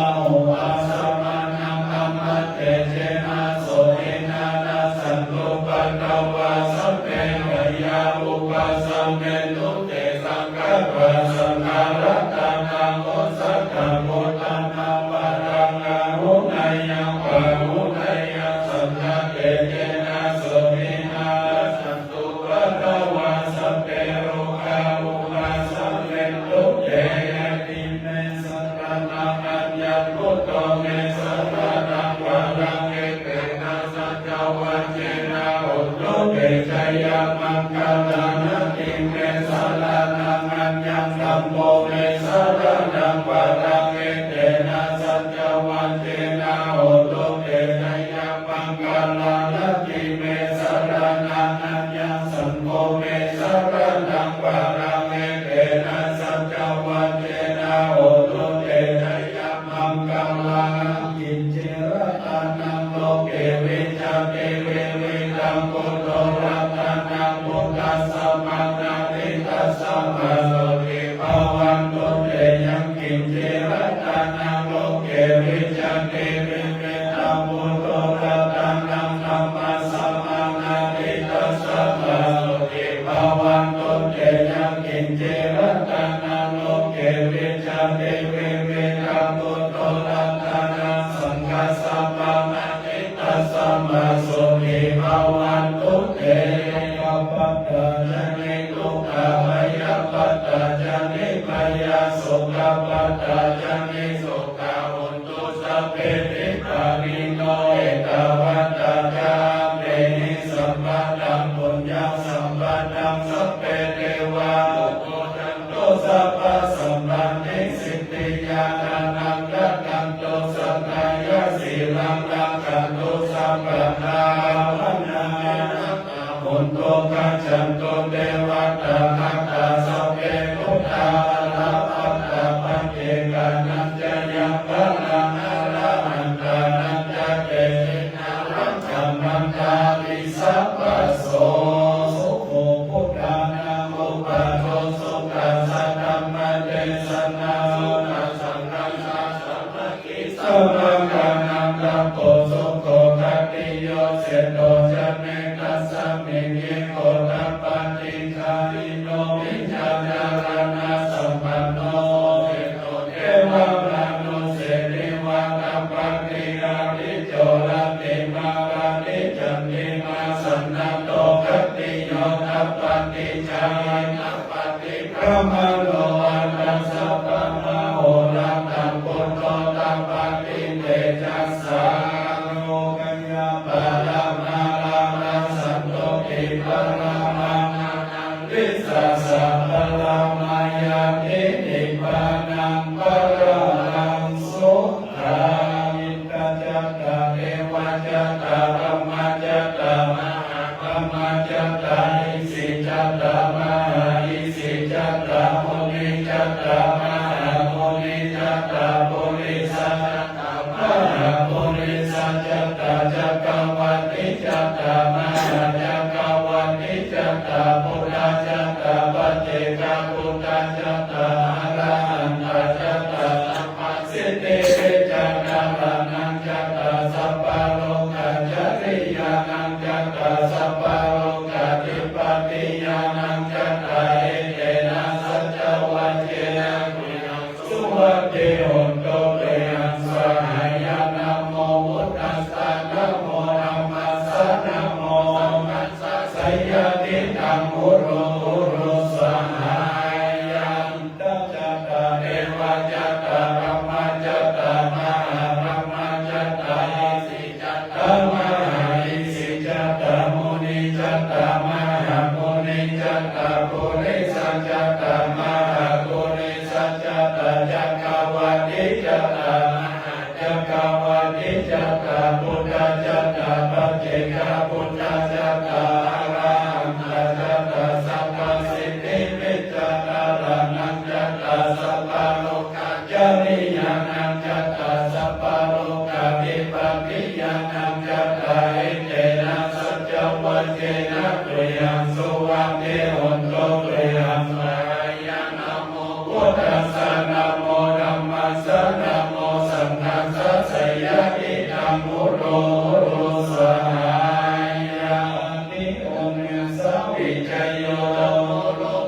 ahu asamaṇaṃ dhammatejena sotthinā, nassantupaddavā sabbe bhayā vūpasamentu te. Sakkatvā saṅgharatanaṃ osathaṃ uttamaṃ varaṃ, āhuneyyaṃ pāhuneyyaṃ saṅghatejena sotthinā, nassan tupaddavā sabbe rogā vūpasamentu te. Natthi me saraṇaṃ aññaṃ, buddho me saraṇaṃ varaṃ, etena saccavajjena hotu te jayamaṅgalaṃ. Natthi me saraṇaṃ aññaṃ, dhammo me saraṇaṃ varaṃ, etena saccavajjena hotu te jayamaṅgalaṃ. Natthi me saraṇaṃ aññaṃ, saṅgho me saraṇaṃ varaṃ, etena saccavajjena hotu te jayamaṅgalaṃ. Kiñci ratanaṃ loke vijjati vividhaṃ puthu, ratanaṃ puthu samaṃ natthi, tasmā sotthī bhavantu te. Yaṅkiñci ratanaṃ loke vijjati vividhaṃ puthu, ratanaṃ dhammasamaṃ natthi, tasmā sotthī bhavantu te. Yaṅkiñci ratanaṃ loke vijjati vividhaṃ puthu, ratanaṃ saṅghasamaṃ natthi, tasmā sotthī bhavantu te. Dukkhappattā ca niddukkhā, bhayappattā ca nibbhayā, sokappattā ca nissokā hontu sabbepi pāṇino. Ettāvatā ca amhehi sambhataṃ puññaṃ sambhataṃ sabbe devānumodantu, sabbasampattisiddhiyā. Dānaṃ dadantu saddhāya, sīlaṃ rakkhantu sabbadā, bhāvanābhiratā hontu, gacchantu devatāgatā. Sabbe buddhā balappattā, paccekānañca yaṃ balaṃ, arahantānañca tejena, rakkhaṃ bandhāmi sabbaso. Sukho buddhānaṃ uppādo, sukhā saddhammadesanā, sukhā saṅghassa sāmaggī, samaggānaṃ tapo, sukho khatti yo seṭṭho, jane kasmiñci gotapaṭicchāyino, vijjācaraṇasampanno seṭṭho, devamānuse nivātappaṭi, ariṭṭho rattimābādhi, candimā sannaddho khattiyo, tappāti jhāyī tappāti brāhmaṇo, atha sabbamahorattaṃ buddho tappāti tejasā. Rogayā paramā lābhā, santuṭṭhī paramā bhānā, disā sā paramā ñātī, nibbānaṃ paramaṃ sukhaṃ. Indajātā devajātā brahmajātā mahābrahmajātā isijātā mahāisijātā munijātā mahāmunijātā purisajātā mahāpurisajātā จักรวรรติจัตตา มหาจักรวรรติจัตตา พุทธจัตตา ปัจเจกพุทธจัตตา อรหันตจัตตา สัพพสิทธิวิจารณาณังจัตตา สัพพโลกาจริยานังจัตตา สัพพโลกาธิปติญาณังจัตตา เอเตนะสัจจวาเจนะ สุวัตติโหนตุ เตยังสหายะ นะโมพุทธัสสะ นะโมธัมมัสสะ นะโมสังฆัสสะ สยะทิฏฐัง อุรุ อุรุ สหายะ ตจัตตา เทวจัตตา พรหมจัตตา มหาพรหมจัตตา อิสิจัตตา มหาอิสิจัตตา มุนิจัตตา มหามุนิจัตตา ปุริสจัตตา มหาปุริสจัตตา จักรวรรติจัตตา มหาจักรวรรติจัตตา พุทธจัตตา ปัจเจกพุทธจัตตา อรหันตจัตตา สัพพสิทธิวิจารณาณังจัตตา สัพพโลกาจริยานังจัตตา สัพพโลกาธิปติญาณังจัตตา เอเตนะสัจจวาเจนะ ตุยังสุวัตติโหนตุ ตุยังสหายะ นะโมพุทธัสสะ นะโมธัมมัสสะ นะโมสังฆัสสะ สยะทิฏฐัง อุรุ อุรุ สหายะ นิ โอม สาวิจโย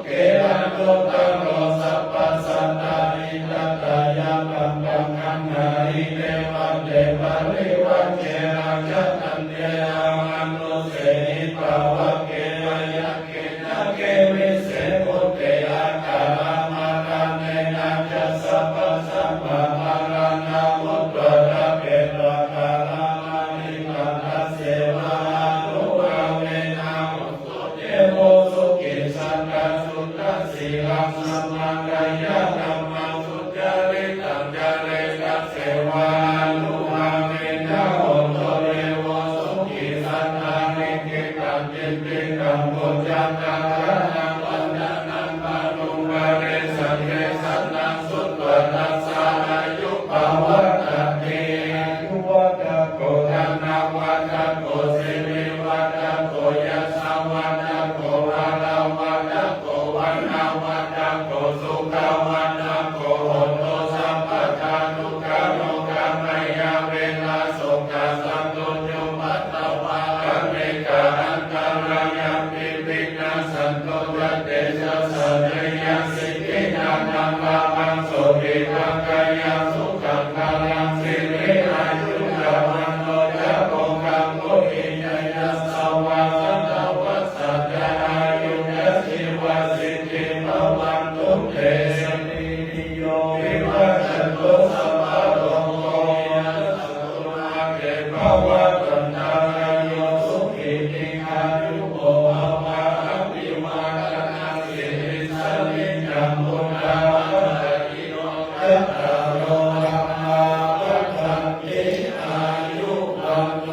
เก รัตโต ตโร สัพพะ สัตตา หิ ตถา ยะ ปัง ปัง คัง หา หิ เต ภันเต ปะริวา เจ ราชะ ทันเต อา มานุ เส หิ ปะ วะ เก มะ ยะ เก นะ เก วิ เส ภุ เต อะ กะ ระ มะ ระ เน นะ จะ สะ ปะ สะ ปะ มะ ระ นะ วุ ตวะ ระ เป ตะ กะ ระ มะ ริ ตะ ทะ เส วะ หา นุ ภา เว นะ โห ตุ เต โว สุขิ สันตะ สุขะ สี ลัง สะ มะ กะ ยะ ธัม มัง สุ จาริ ตัง จาเร ตะ เส วะ หา นุ ภา เว นะ โห ตุ เต โว สุขิ สันตา นิ กิ ตัง กิตติ ตัง ปุ ญญะ กัง ขะ นะ วัณฑะ นะ ปะ นุ ปะ เร สัง เย สันตัง สุ ตวะ ทัสสะ อายุ ปะ วัฏฏะ ติ อายุ วัฏฏะ โข ธนะ วัฏฏะ โข สิริ วัฏฏะ โข ยะ สะ วัฏฏะ โข พะ ละ วัฏฏะ โข วัณณะ วัฏฏะ โข สุขะ วัฏฏะ โข โหตุ สัพพะทา ทุกขะ โรคะ พยา เวทะ โศกะ สัตตุ จุปัฏฐะ วะ อะเนกะ อันตะรายะ ปิ วินาสสันตุ จะ เตจะสสะ จะ ยัง สิทธิ ยะ ธัง ลาภัง โส ภิ ภัง กะ ยัง สุขัง พะ ลัง สิริ อายุ จะ วัณโณ จะ โภคะ โภคิ จะ ยะสะ วะ สะ ตะ วัสสะ จะ อายุ จะ จีวะ สิทธิ ภะ วันตุ เต สิทธิ นิโย วิ วัชชันตุ สัพพะ โรโค ยะ สะ ตุ มา เต ภะ วัตวันตะ รา โย สุขี ที ฆา ยุ โก ภะ วะ อะ ภิ วา ทะ นะ สี ลิสสะ นิจจัง วุฑฒา ปะ จา ยิโน จัตตา โร ธัม มา วัฑฒันติ อายุ วัณโณ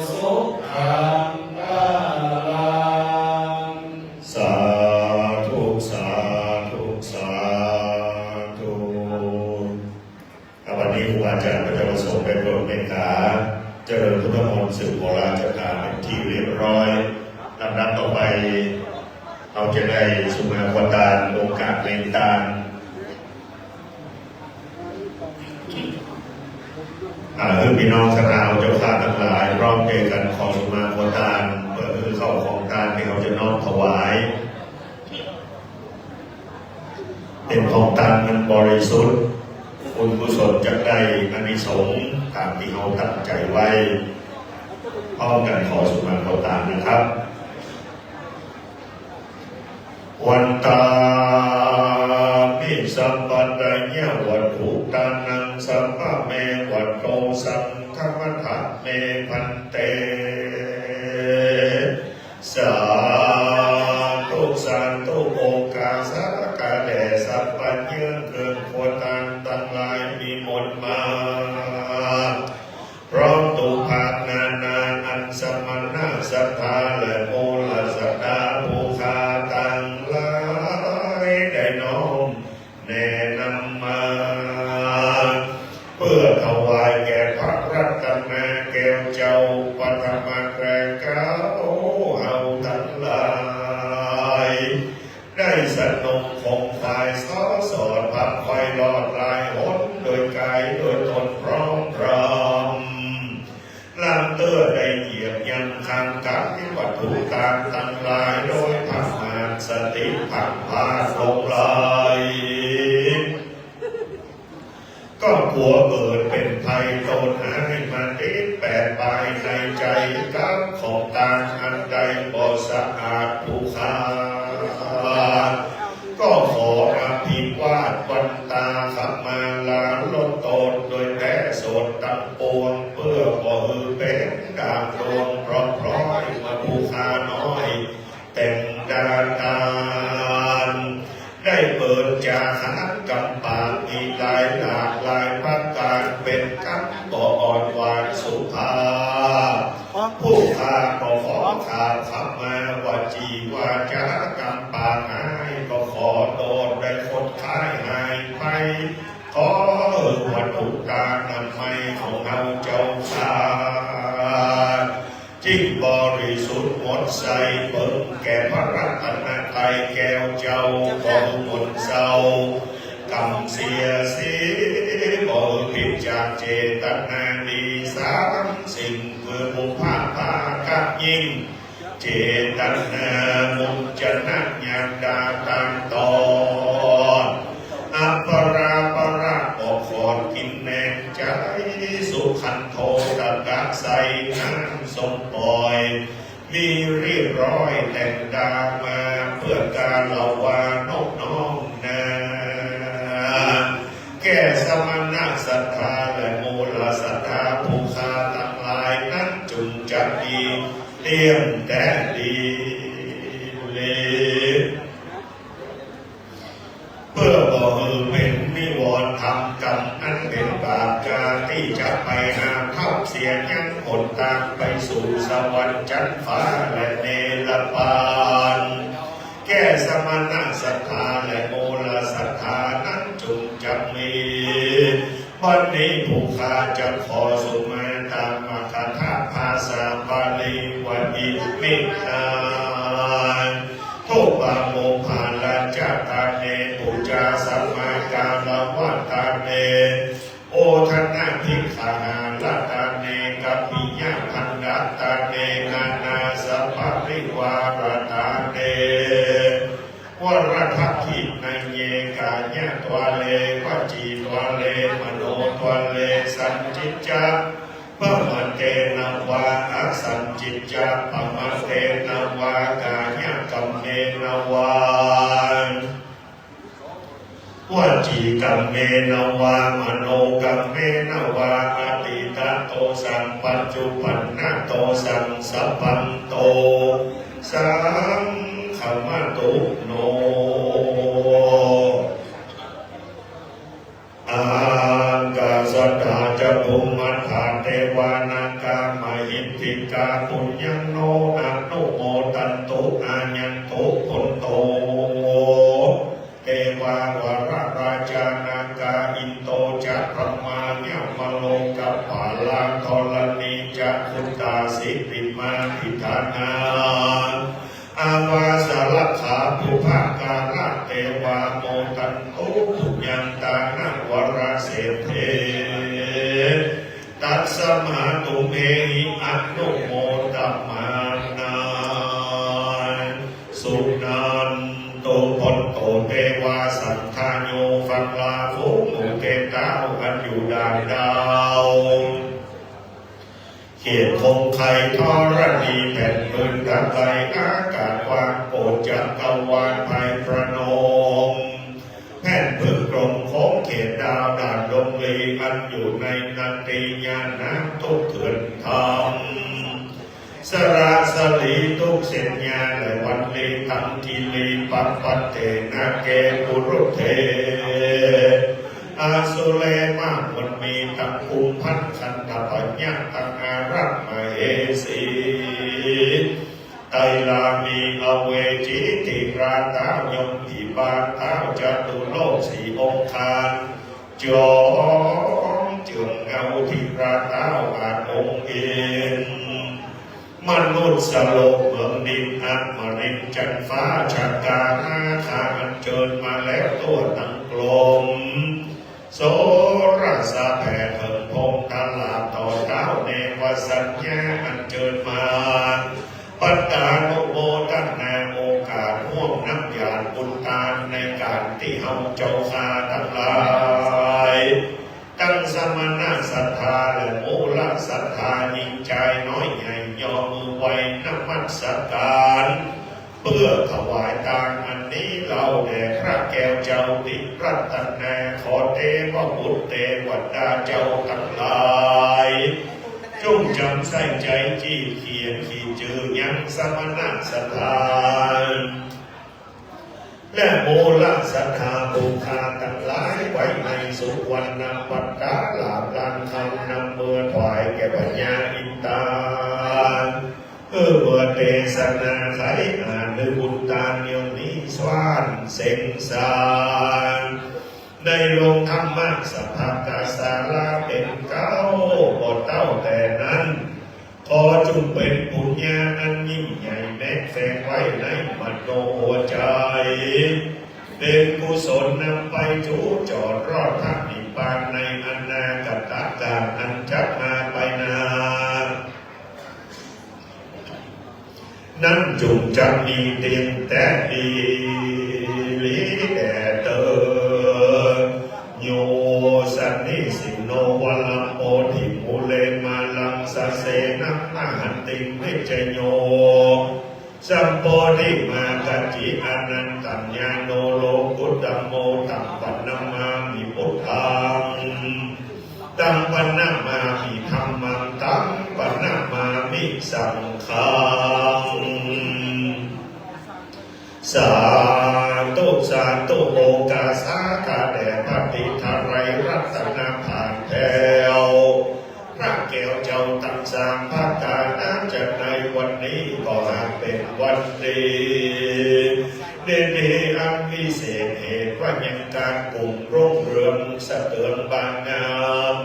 สุขัง พะ ลัง สาธุ สาธุ สาธุ ครับ วันนี้ครูอาจารย์ก็จะประสงค์ได้โปรดเมตตา เจริญพุทธมนต์สืบโหราจักตาเป็นที่เรียบร้อย ลำดับต่อไป เฮาจะได้สุมาโคตาน โอกาสเล็งตาน อ่า หื้อพี่น้องคณะเฮาเจ้าข้าตังหลาย พร้อมใจกั๋นขอสุมาโคตาน เปื้อหื้อข้าวของตานตี้เฮาจะน้อมถวาย เป๋นของตานอันบริสุทธิ์ บุญกุศลจักได้อานิสงส์ต๋ามตี้เฮาตั้งใจ๋ไว้ พร้อมกั๋นขอสุมาโคตานนะครับ วันตามิ สัปปะทะยะ วัตถุตานัง สัพพะเม วัตโต สังฆะมัทธะเม ภันเต สาธุ สาธุ โอกาสะ กาแด่สัพพะเยื่องเครื่องโคตานตังหลาย นิมนต์มา พร้อมตุภาพนานาอันสมณะศรัทธาและมูลศรัทธาผู้ข้าตังหลายได้น้อมแนะนำมา เปื้อถวายแก่พระรัตนแก้วเจ้า ว่าธรรมะแก่เฮาตังหลาย ได้สนงคงไขว่สอดส่อง พาไขว่รอดหลายหน โดยก๋ายโดยตนพร้อมพร้อม ลำเตื้อได้เหยียบย่ำข้างก๋ายวัตถุตังหลาย โดยประมาทสติพลั้งพลาดหลงไหล ก็กั๋วเกิดเป๋นภัยโต้ษฮ้ายมาติดแปดปายในใจ๋ ก๋รรมของตางอันใดบ่สะอาด ผู้ข้าก็ขออภิวาทวันตา ขมารถโต้ษโดยแต๊สดตังปวง เปื้อบ่หื้อเป๋นดาบดวงปลอดพลอย เมื่อผู้ข้าน้อย แต่งดาตาน ได้เปิดจาขานกำปาก มีหลายหลากหลายประก๋าน เป๋นกำบ่อ่อนหวานสุภาพ ผู้ข้าก็ขอกราบขมาวจีวาจากำปากฮ้าย ก็ขอโต้ษได้ขดข้ายหายไป ขอหื้อวัตถุตานามัยของเฮาเจ้าข้า จึ่งบริสุทธิ์หมดใส เปิงแก่พระรัตนตรัยแก้วเจ้า บ่หื้อหม่นเศร้า กำเสียสี บ่หื้อผิดจากเจตนาดี สามสิ่งคือบุพภาคะยิ่ง เจตนามุจนะ ยาดาตานตอน อัปราปราก็ขอดกิ๋นแหนงใจ๋ สุขันโธตกะใสน้ำส้มป่อย มีเรียบร้อยแต่งดามา เปื้อกาละวานอบน้อมนา แก่สมณะศรัทธาและมูลศรัทธาผู้ข้าตังหลายนั้น จุ่งจักมีเตี้ยงแต๊ดี เปื้อบ่หื้อเป๋นนิวรณ์ธรรมกรรมอันเป๋นบาปกา ตี้จะไปหาเธาเสียยังหนตางไปสู่สวรรค์จั๊นฟ้าและเนรปาน แก่สมณะศรัทธาและมูลศรัทธานั้น จุ่งจักมี บัดนี้ผู้ข้าจะขอสุมาตามมคธภาษาบาลีว่าอิมินา ทูปาโมภาลาจาตาเน ปูจาสัมมาการวตาเน โอทนาภิกขหาลตาเน กัปปิยพันดตาเน นานาสัพพริวารตาเน วรทักขิณเย กายะตวาเล วจีตวาเล มโนตวาเล สัจจิจจะปะมะเตนะวา อสัจจิจจะปะมะเตนะวา กายะกัมเมนะวา วจีกัมเมนะวา มโนกัมเมนะวา อตีตะโตสัง ปัจจุปันนะโตสัง สัพพันโตสัง ขมะตุโน อากาสะธาจะภูมิมัทธา เตวา นากา มหิทธิกา ปุญญัง โน อนุโมทันตุ อายันตุ พุทโธ เตวาวรราชา นากา อินโต จะ พรหมา ยะมะ โลกปาลา ธรณี จะ พุทธา สิริมา ทิฏฐานา อาวาสารักขา ปุพพะการะเตวา โมทันตุ ปุญญัง ตานะวรเศรษฐี ตัสมา ตุมเหหิ อนุโมทะมานา สุนันตุ พุทโธ เตวา สัตถาโย ฟังลา ฝูงหมู่เทพเต้า อันอยู่ด่านดาว เขตคงไคธรณี แผ่นพื้นทั้งหลาย อากาศกว้าง โปดจักรวาล ไพรพระนม แผ่นพื้นกลม โค้งเขตดาว ด่านดงลี อันอยู่ในนัตติยาน้ำ ทุกเถื่อนธรรม สระสลี ทุกเส้นหญ้า และวัลลี ตังคีรี ปัปปะเตนะ แก่บุรุษเทพ อสุเรมากมนมี ตังกุมภัณฑ์คันธะพยัคฆ์ ตังอารักษ์มเหสี ไตรามี อเวจี ธิราเต้า ยมพิบาลเต้า จตุโลกสี่องคาร จ๋อมเจืองเงา ธิราเต้า อาจองค์อินทร์ มนุสสโลกเมืองดิน อมรินทร์จันทร์ฟ้า ชะกา นาคา อัญเจิญมาแล้วทั่วตังกลม โสรสะแผ่เถิงพงศ์ตลาดต่อเต๊า เนวสัญญาอัญเจิญมา ปัตตานุโมทนาโอกาส ฮ่วมน้ำหยาดบุญตานในก๋านตี้เฮาเจ้าข้าตังหลาย ตังสมณะศรัทธาและมูลศรัทธา ญิงจายน้อยใหญ่ ย่อมือไหว้นมัสก๋าน เปื้อถวายตานอันนี้เล่าแด่พระแก้วเจ้าติรัตนา ขอเตวบุตรเตวดาเจ้าตังหลาย จุ่งจ๋ำใส่ใจ๋จีดเขียนขีดจื้อยังสมณะศรัทธา และมูลศรัทธาผู้ข้าตังหลาย ไว้ในสุวรรณปัตตาลาภลานคำ นำเมือถวายแก่พญาอินตา เออ เมือเตสนาไขอ่าน หื้อบุญตานเยี่ยงนี้สวรรค์เสงสาง ในโฮงธรรมสภากาศาลาเป๋นเก๊า บ่เต้าแต่นั้น ขอจุ่งเป๋นปุญญาอันยิ่งใหญ่ แม้แฝงไว้ในมโนหัวใจ๋ เป๋นกุศลนำไปจู๋จอดรอดพระนิพพานในอนาคตกาลอันจักมาไปหน้า นั้นจุ่งจะมีเตียงแต๊ดีหลีแด่เตอ โย สนิสินโน วรังโพธิมูเล มาลังสะเสนัง มหันติง วิชโย สัมโพธิมากัจจิ อนันตัญญาโณ โลกุตตโม ตังปะนะมามิพุทธัง ตังปะนะมามิธัมมัง ตังปะนะมามิสังฆัง สาธุ สาธุ โอกาสาธาแด่พระตรีไตรรัตนพานแท้ว พระแก้วเจ้าตังสามประก๋าน จะในวันนี้ก็หากเป๋นวันดี ดีดีอันวิเศษ เหตุว่ายังก๋านกุ่มรุ่งเรืองสะเตืองบานงาม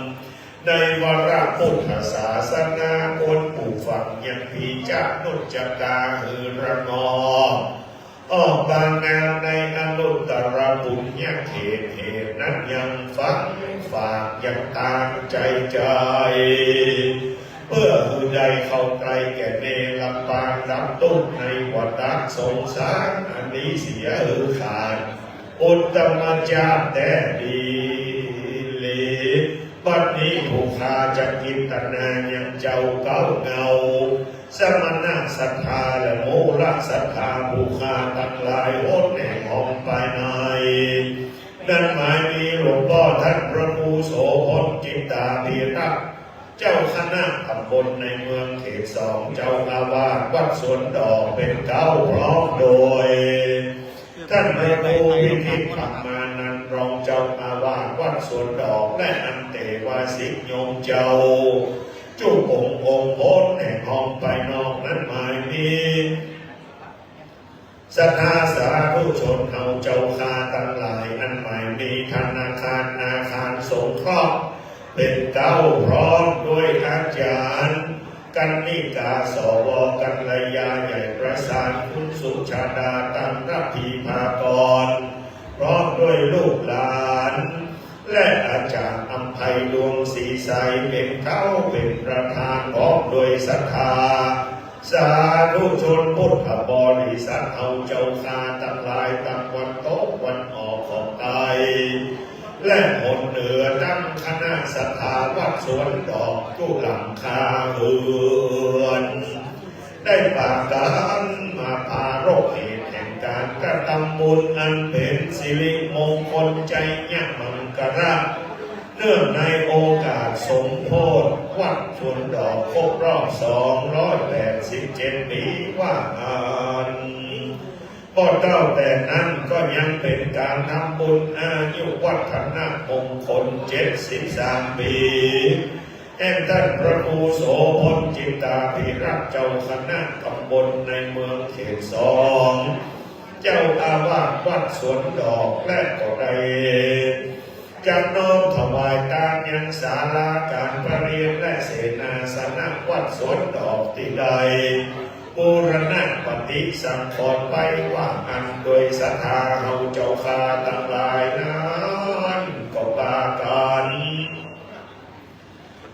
ในวาระพุทธศาสนา ควรปลูกฝังยังพีจานุจจตาหื้อระงอก ออกบานงามในอนุตตรปุญญเขต เหตุนั้นยังฝังฝากยังตางใจ๋ใจ๋ เปื้อหื้อได้เข้าใกล้แก่เนรปานดับตุ๊กข์ในวัฏสงสารอันนี้เสียหื้อขาด อุตตมจาติแต๊ดีหลี บัดนี้ผู้ข้าจะกิตตนายังเจ้าเก๊าเงา สมณะศรัทธาและมูลศรัทธาผู้ข้าตังหลาย หนแห่งห้องภายใน นั้นหมายมีหลวงป้อต้านพระครูโสภณจิตตาภิรักษ์ เจ้าคณะตำบลในเมืองเขตสอง เจ้าอาวาสวัดสวนดอกเป๋นเก๊า พร้อมโดย ต้านพระครูวินิจธรรมานันท์ รองเจ้าอาวาสวัดสวนดอก และอันเตวาสิกโยมเจ้า จุ๊กองค์องค์ หนแห่งห้องภายนอก นั้นหมายมี ศรัทธาสาธุชนเฮาเจ้าข้าตังหลาย อันหมายมีธนาคาร อาคารสงเคราะห์เป๋นเก๊า พร้อมด้วยอาจ๋ารย์ กัณฑิกา สว กัลยา ใหญ่ประสาน คุณสุชาดา ตันทภีภากร พร้อมด้วยลูกหลาน และอาจ๋ารย์อำไพดวงศรีใส เป๋นเก๊าเป๋นประธาน พร้อมด้วยศรัทธา สาธุชนพุทธบริษัทเฮาเจ้าข้าตังหลาย ตางวันตกวันออกของไต และหนเหนือ ตังคณะศรัทธาวัดสวนดอกกู้หลังคาเฮือน ได้ปากั๋นมาปรารภเหตุแห่งก๋านกระตำบุญอันเป๋นสิริมงคลชัยยมังคละ เนื่องในโอกาสสมโภชวัดสวนดอกครบรอบสองร้อยแปดสิบเจ็ดปี๋ว่าอั้น บ่เต้าแต่นั้นก็ยังเป๋นก๋านทำบุญอายุวัฒนมงคลเจ็ดสิบสามปี๋ แห่งต้านพระครูโสภณจิตตาภิรักษ์ เจ้าคณะตำบลในเมืองเขตสอง เจ้าอาวาสวัดสวนดอก และก็ได้ จักน้อมถวายตานยังศาลาก๋านประเรียนและเสนาสนะวัดสวนดอกตี้ได้บูรณะปฏิสังขรณ์ไปว่าอั้นโดยศรัทธาเฮาเจ้าข้าตังหลายนั้นก็ปากั๋น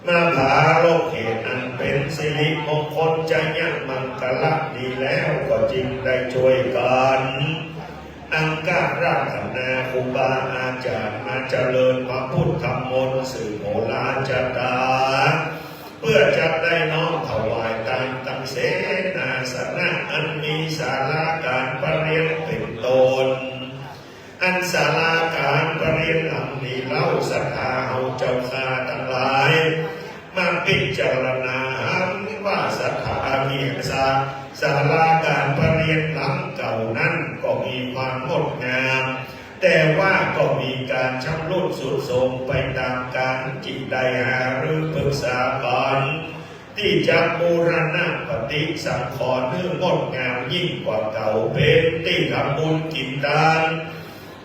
มาผาลบเหตุอันเป๋นสิริมงคลจยมังคละนี้แล้วก็จึงได้จ้วยกั๋น อังคราธนาครูบาอาจ๋ารย์มาเจริญพระพุทธมนต์สืบโหราจะต๋า เปื้อจะได้น้อมถวายตานตังเสนาสนะอันมีศาลาก๋านประเรียนเป๋นต้น อันศาลาก๋านประเรียนหลังนี้เล่าศรัทธาเฮาเจ้าข้าตังหลาย มาพิจารณาหันว่าศรัทธาเหียสา ศาลาก๋านประเรียนหลังเก่านั้นก็มีความงดงาม แต่ว่าก็มีก๋านชำรุดทรุดโทรมไปต๋ามกาล จึงได้หารือปรึกษากั๋น ตี้จะบูรณะปฏิสังขรณ์หื้องดงามยิ่งกว่าเก่า เป๋นตี้ทำบุญกิ๋นตาน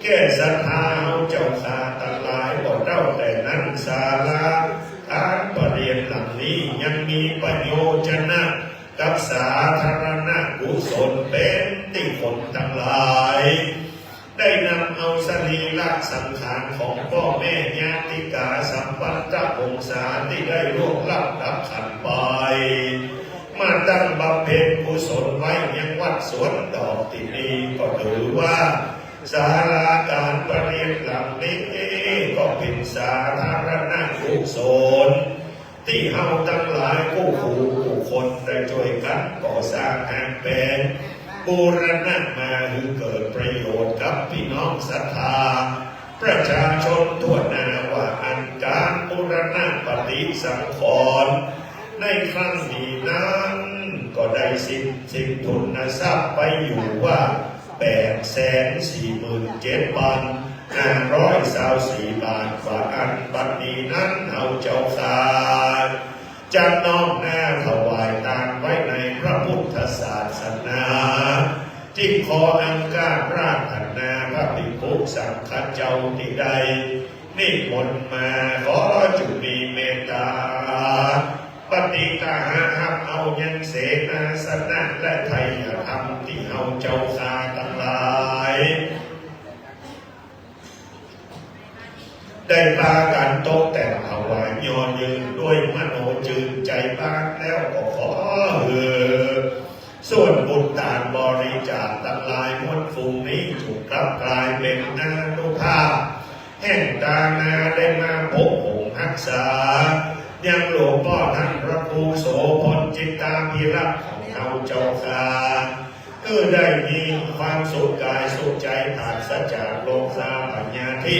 แก่ศรัทธาเฮาเจ้าข้าตังหลาย บ่เต้าแต่นั้น ศาลาก๋านประเรียนหลังนี้ยังมีประโยชนะกับสาธารณกุศล เป๋นตี้คนตังหลาย ได้นำเอาสรีระสังขารของป้อแม่ญาติกาสัมปันตวงศาตี้ได้ล่วงลับดับขันธ์ไป มาตั้งบำเพ็ญกุศลไว้ยังวัดสวนดอกตี้นี้ ก็ถือว่าศาลาก๋านประเรียนหลังนี้ก็เป๋นสาธารณกุศล ตี้เฮาตังหลายกู้ผู้กู้คนได้จ้วยกั๋นก่อสร้างแห่งเป๋น บูรณะมาหื้อเกิดประโยชน์กับปี้น้องศรัทธาประชาชนทั่วหน้า ว่าอันก๋านบูรณะปฏิสังขรณ์ในครั้งนี้นั้น ก็ได้สิ้น สิ้นทุนทรัพย์ไปอยู่ว่า แปดแสนสี่หมื่นเจ็ดพันห้าร้อยซาวสี่บาท ว่าอั้น บัดนี้นั้นเฮาเจ้าข้าจักน้อมหน้าถวายตานไว้ในพระพุทธศาสนา จึงขออังคราธนาพระภิกขุสังฆเจ้าตี้ได้นิมนต์มา ขอจุ่งมีเมตต๋า ปฏิกาหาฮับเอายังเสนาสนะและไทยธรรมตี้เฮาเจ้าข้าตังหลาย ได้ปากั๋นตกแต่งถวาย ย่อยืนด้วยมโนจืนใจ๋บานแล้วก็ขอหื้อ ส่วนบุญตานบริจาคตังหลายมวลฝูงนี้จุ่งกลับก๋ายเป๋นอานุภาพแห่งตานาได้มาปกป้องฮักษา ยังหลวงป้อต้านพระครูโสภณจิตตาภิรักษ์ของเฮาเจ้าข้า หื้อได้มีความสุขก๋ายสุขใจ๋ ปราศจากโรคาพยาธิ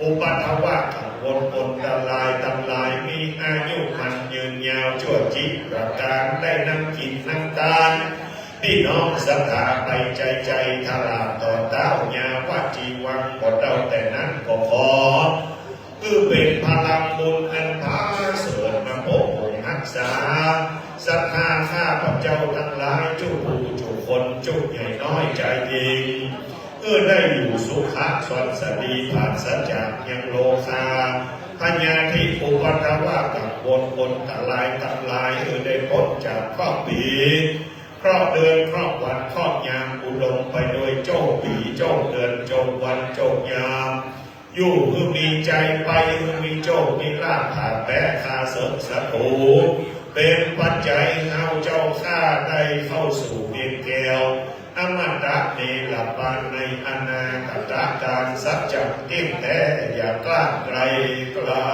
อุปัทวะกังวลอันตรายตังหลาย มีอายุมั่นยืนยาว จั้วจิตประก๋าน ได้นำกิ๋นนำตาน ปี้น้องศรัทธาไปใจ๋ใจ๋ ตลอดต่อเต้า ยาวจีวัง บ่เต้าแต่นั้นก็ขอ หื้อเป๋นพลังบุญอันผาเสริฐมาปกป้องฮักษา ศรัทธาข้าพเจ้าตังหลาย จุผู้จุคน จุใหญ่น้อยใจ๋ยิ่ง หื้อได้อยู่สุขะสวัสดี ปราศจากยังโรคาพยาธิ อุปัทวะกังวลอันตรายตังหลาย หื้อได้ป๊นจากเคราะห์ปี เคราะห์เดือน เคราะห์วัน เคราะห์ยาม อุดมไปด้วยโจ้ปี โจ้เดือน โจ้วัน โจ้ยาม อยู่หื้อมีใจ๋ไป หื้อมีโจ้มีลาภ ผาดแผลฆ่าเสิงศัตรู เป๋นปัจจัยเฮาเจ้าข้าได้เข้าสู่เวียงแก้ว อมตะเนรปานในอนาคตกาล สัจจะเตี้ยงแต๊ อย่ากล้าไกลกล้า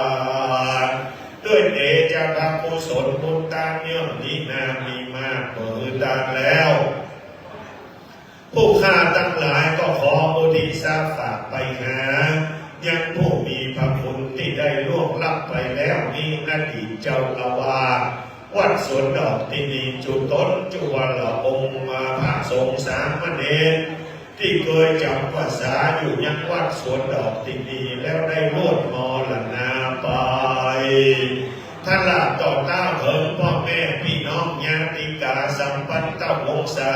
ด้วยเตชะพระกุศลบุญตานเยื่องนี้นามีมากเมื่อหื้อตานแล้ว ผู้ข้าตังหลายก็ขออุทิศฝากไปหา ยังผู้มีพระคุณตี้ได้ล่วงลับไปแล้ว มีอดีตเจ้าอาวาสวัดสวนดอกตี้นี้จุต๋น จุวรองค์ มาพระสงฆ์สามเณร ตี้เกยจ๋ำพรรษาอยู่ยังวัดสวนดอกตี้นี้ แล้วได้ล่วงมรณาไป ตลอดต่อเต้าเถิงป้อแม่ปี้น้องญาติกาสัมปันตวงศา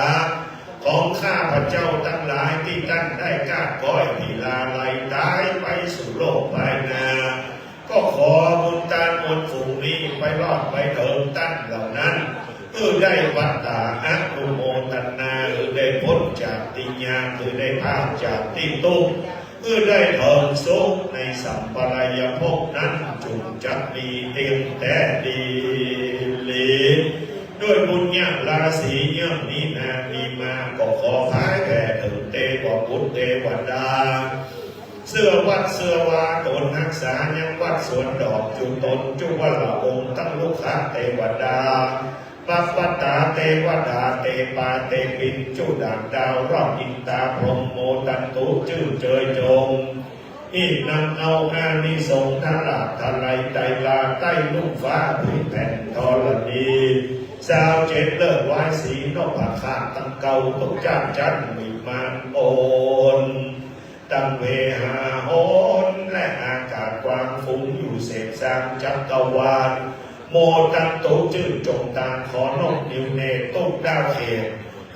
ของข้าพเจ้าตังหลายตี้ต้านได้ก้าก้อยตี้ลาลัยต๋ายไปสู่โลกภายหน้า ก็ขอบุญต้านมวลฝูงนี้ไปรอดไปเถิงต้านเหล่านั้น หื้อได้ปัตตาอนุโมทนา หื้อได้ป๊นจากตี้ยาก หื้อได้พากจากตี้ตุ๊กข์ หื้อได้เถิงสุขในสัมปรายภพนั้น จุ่งจักมีเตี้ยงแต๊ดีหลี ด้วยบุญญาราศีเยื่องนี้นานี้มา ก็ขอผายแผ่เถิงเตวบุตรเตวดา เสื้อวัดเสื้อวาต๋นฮักษายังวัดสวนดอกจุตนจุวละวงศ์ ตังลุกขเตวดา ปัปปตาเตวดา เตปาเตปินจุดั่งดาวฤกษ์ อินตาพรหมโมตันตุ จื้อเจยจง หีบนำเอาอานิสงส์ทั้งหลากทลายไตรลาใต้ลุ่มฟ้าผืนแผ่นธรณี ซาวเจ็ดเลิศวายสีนพเก้าตังเก้า ตกจ้างจั้นวิมานโอน ตังเวหาหน และอากาศกว้างฝูงอยู่เสพสามจักรวาล โมตันตุ จื้นจงตาง ขอนบนิ้วเนตรตุ๊กดาวเขต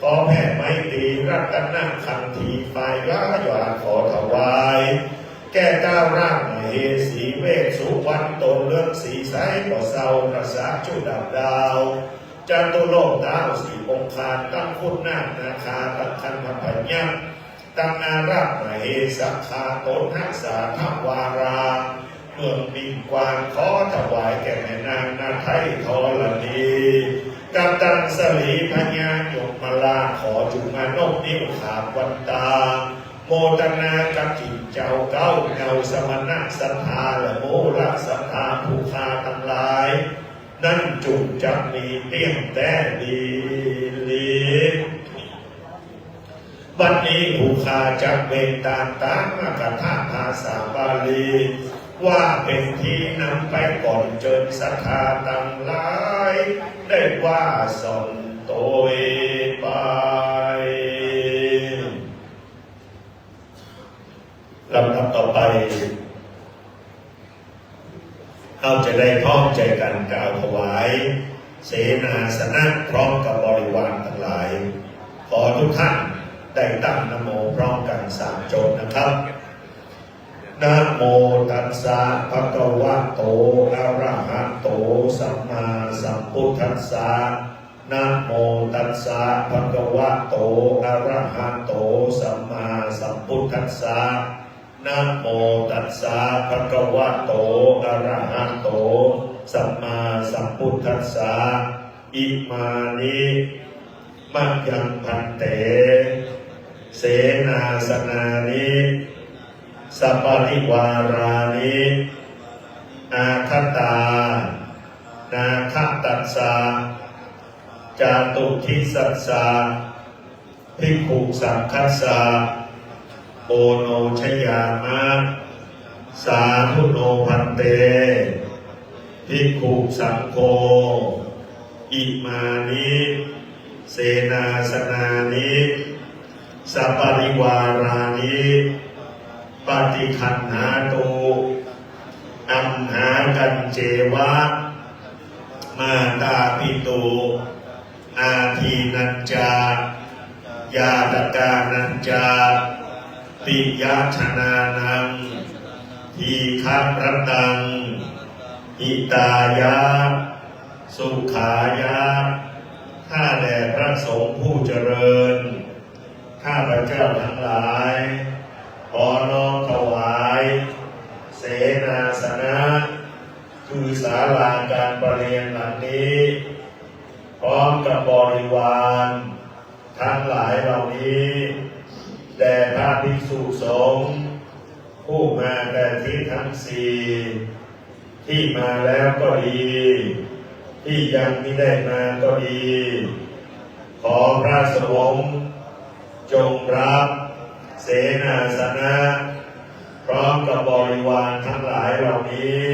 ขอแผ่ไมตรีรัตนคันธี ฝ่ายยาหยาขอถวาย แก่เต้ารากมเหสี เวสสุวรรณต๋นเลืองสีใส ก็เศร้าประสาจุดั่งดาว จตุโลกเต้าสี่องคาร ตังครุฑนาคนาคา ตังคันธพยัคฆ์ ตังอารักษ์มเหสักขา ต๋นฮักษาทวารา เมืองบิ่งกวาง ขอถวายแก่แม่นางนาไทยธรณี กับตังสรีพญายมราช ขอจุ่งมานบนิ้วขาบวันตา โมทนากับจิ่งเจ้าเก๊า เหล่าสมณะศรัทธา และมูลศรัทธาผู้ข้าตังหลาย นั้นจุ่งจักมีเตี้ยงแต๊ดีหลี บัดนี้ผู้ข้าจักเปล่งตามตามกถาภาษาบาลี ว่าเป๋นตี้นำไปก่อน เจิญศรัทธาตังหลาย ได้ว่าส่อนโตยไป ลำดับต่อไป เฮาจะได้พร้อมใจ๋กั๋นกล่าวถวาย เสนาสนะพร้อมกับบริวารตังหลาย ขอทุกท่านได้ตั้งนะโมพร้อมกั๋นสามจบนะครับ นะโมตัสสะ ภะคะวะโต อะระหะโต สัมมาสัมพุทธัสสะ นะโมตัสสะ ภะคะวะโต อะระหะโต สัมมาสัมพุทธัสสะ นะโมตัสสะ ภะคะวะโต อะระหะโต สัมมาสัมพุทธัสสะ อิมานิ มะยัง ภันเต เสนาสนานิ สะปะริวารานิ อาคัตตา นาคะตัสสะ จาตุทธิสัสสะ ภิกขุสังฆัสสะ โอโนชยามะ สาธุโน ภันเต ภิกขุสังโฆ อิมานิ เสนาสนานิ สะปะริวารานิ ปะฏิคันหาตุ อัมหากัญเจวะ มาตาปิตุ อาทีนัญจะ ญาตกานัญจะ ปิยะชะนานัง ทีฆะรัตตัง หิตายะ สุขายะ ข้าแต่พระสงฆ์ผู้เจริญ ข้าพเจ้าทั้งหลาย ขอน้อมถวาย เสนาสนะ คือศาลาการประเรียนหลังนี้ พร้อมกับบริวารทั้งหลายเหล่านี้ แด่พระภิกษุสงฆ์ ผู้มาแต่ทิศทั้งสี่ ที่มาแล้วก็ดี ที่ยังมิได้มาก็ดี ขอพระสงฆ์จงรับเสนาสนะ พร้อมกับบริวารทั้งหลายเหล่านี้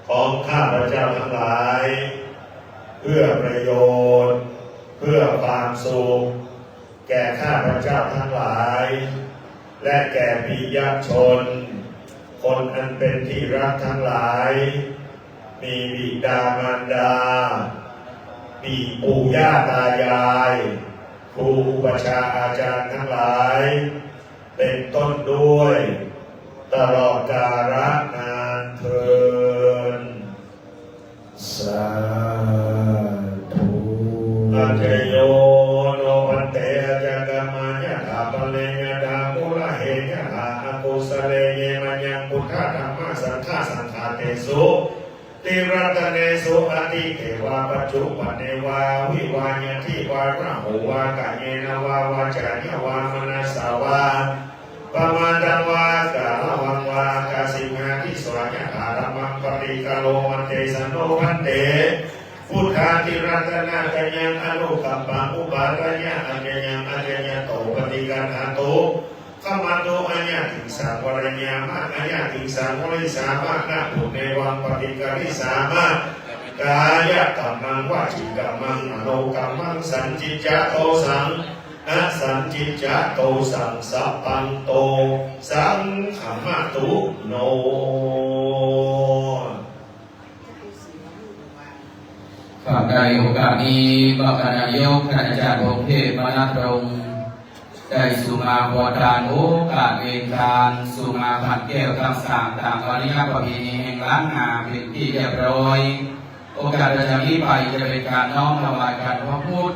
ของข้าพเจ้าทั้งหลาย เพื่อประโยชน์ เพื่อความสุข แก่ข้าพเจ้าทั้งหลาย และแก่ปิยชน คนอันเป็นที่รักทั้งหลาย มีบิดามารดา มีปู่ย่าตายาย ครูอุปัชฌาย์อาจารย์ทั้งหลาย เป็นต้นด้วย ตลอดกาลนานเทอญ สาธุ Ajja yo no bhante ajja kammaṃ yathā pare yathā kulesu yathā akusalesu mayaṃ buddha dhamma saṅgho saṅghatesu tiratane su atīte vā paccuppane vā bhūye vā ñātibāndavesu vā kāyena vā vācāya vā manasā vā pamādaṃ vā kāraṃ vā akāsi mahādisvā yathā dhammaṃ paṭikkaro matesaṃ no bhante buddhātiratanattayaṃ anukampaṃ upādāya accayantaṃ accayanto paṭiggaṇhātu khamatu ayaṃkhiṃsaṃ varaṃ yāma ayaṃkhiṃsaṃ varisāma na punaṃ evaṃ paṭikkarisāma kāyakammaṃ vacīkammaṃ manokammaṃ sañcicca dosaṃ asañcicca dosaṃ sabbanto saṅkamatu no. ครับ ในโอกาสนี้ พระคณะนายก ท่านอาจารย์พงษ์เทพ มณฑรงค์ ได้ทรงมาประทานโอกาสเวรการ ทรงมาขันแก้วทั้งสามต๋ามวาระประเพณีแห่งล้านนาเป๋นที่เรียบร้อย โอกาสต่อจากนี้ไปจะเป๋นการน้อมถวายขันพระพุทธ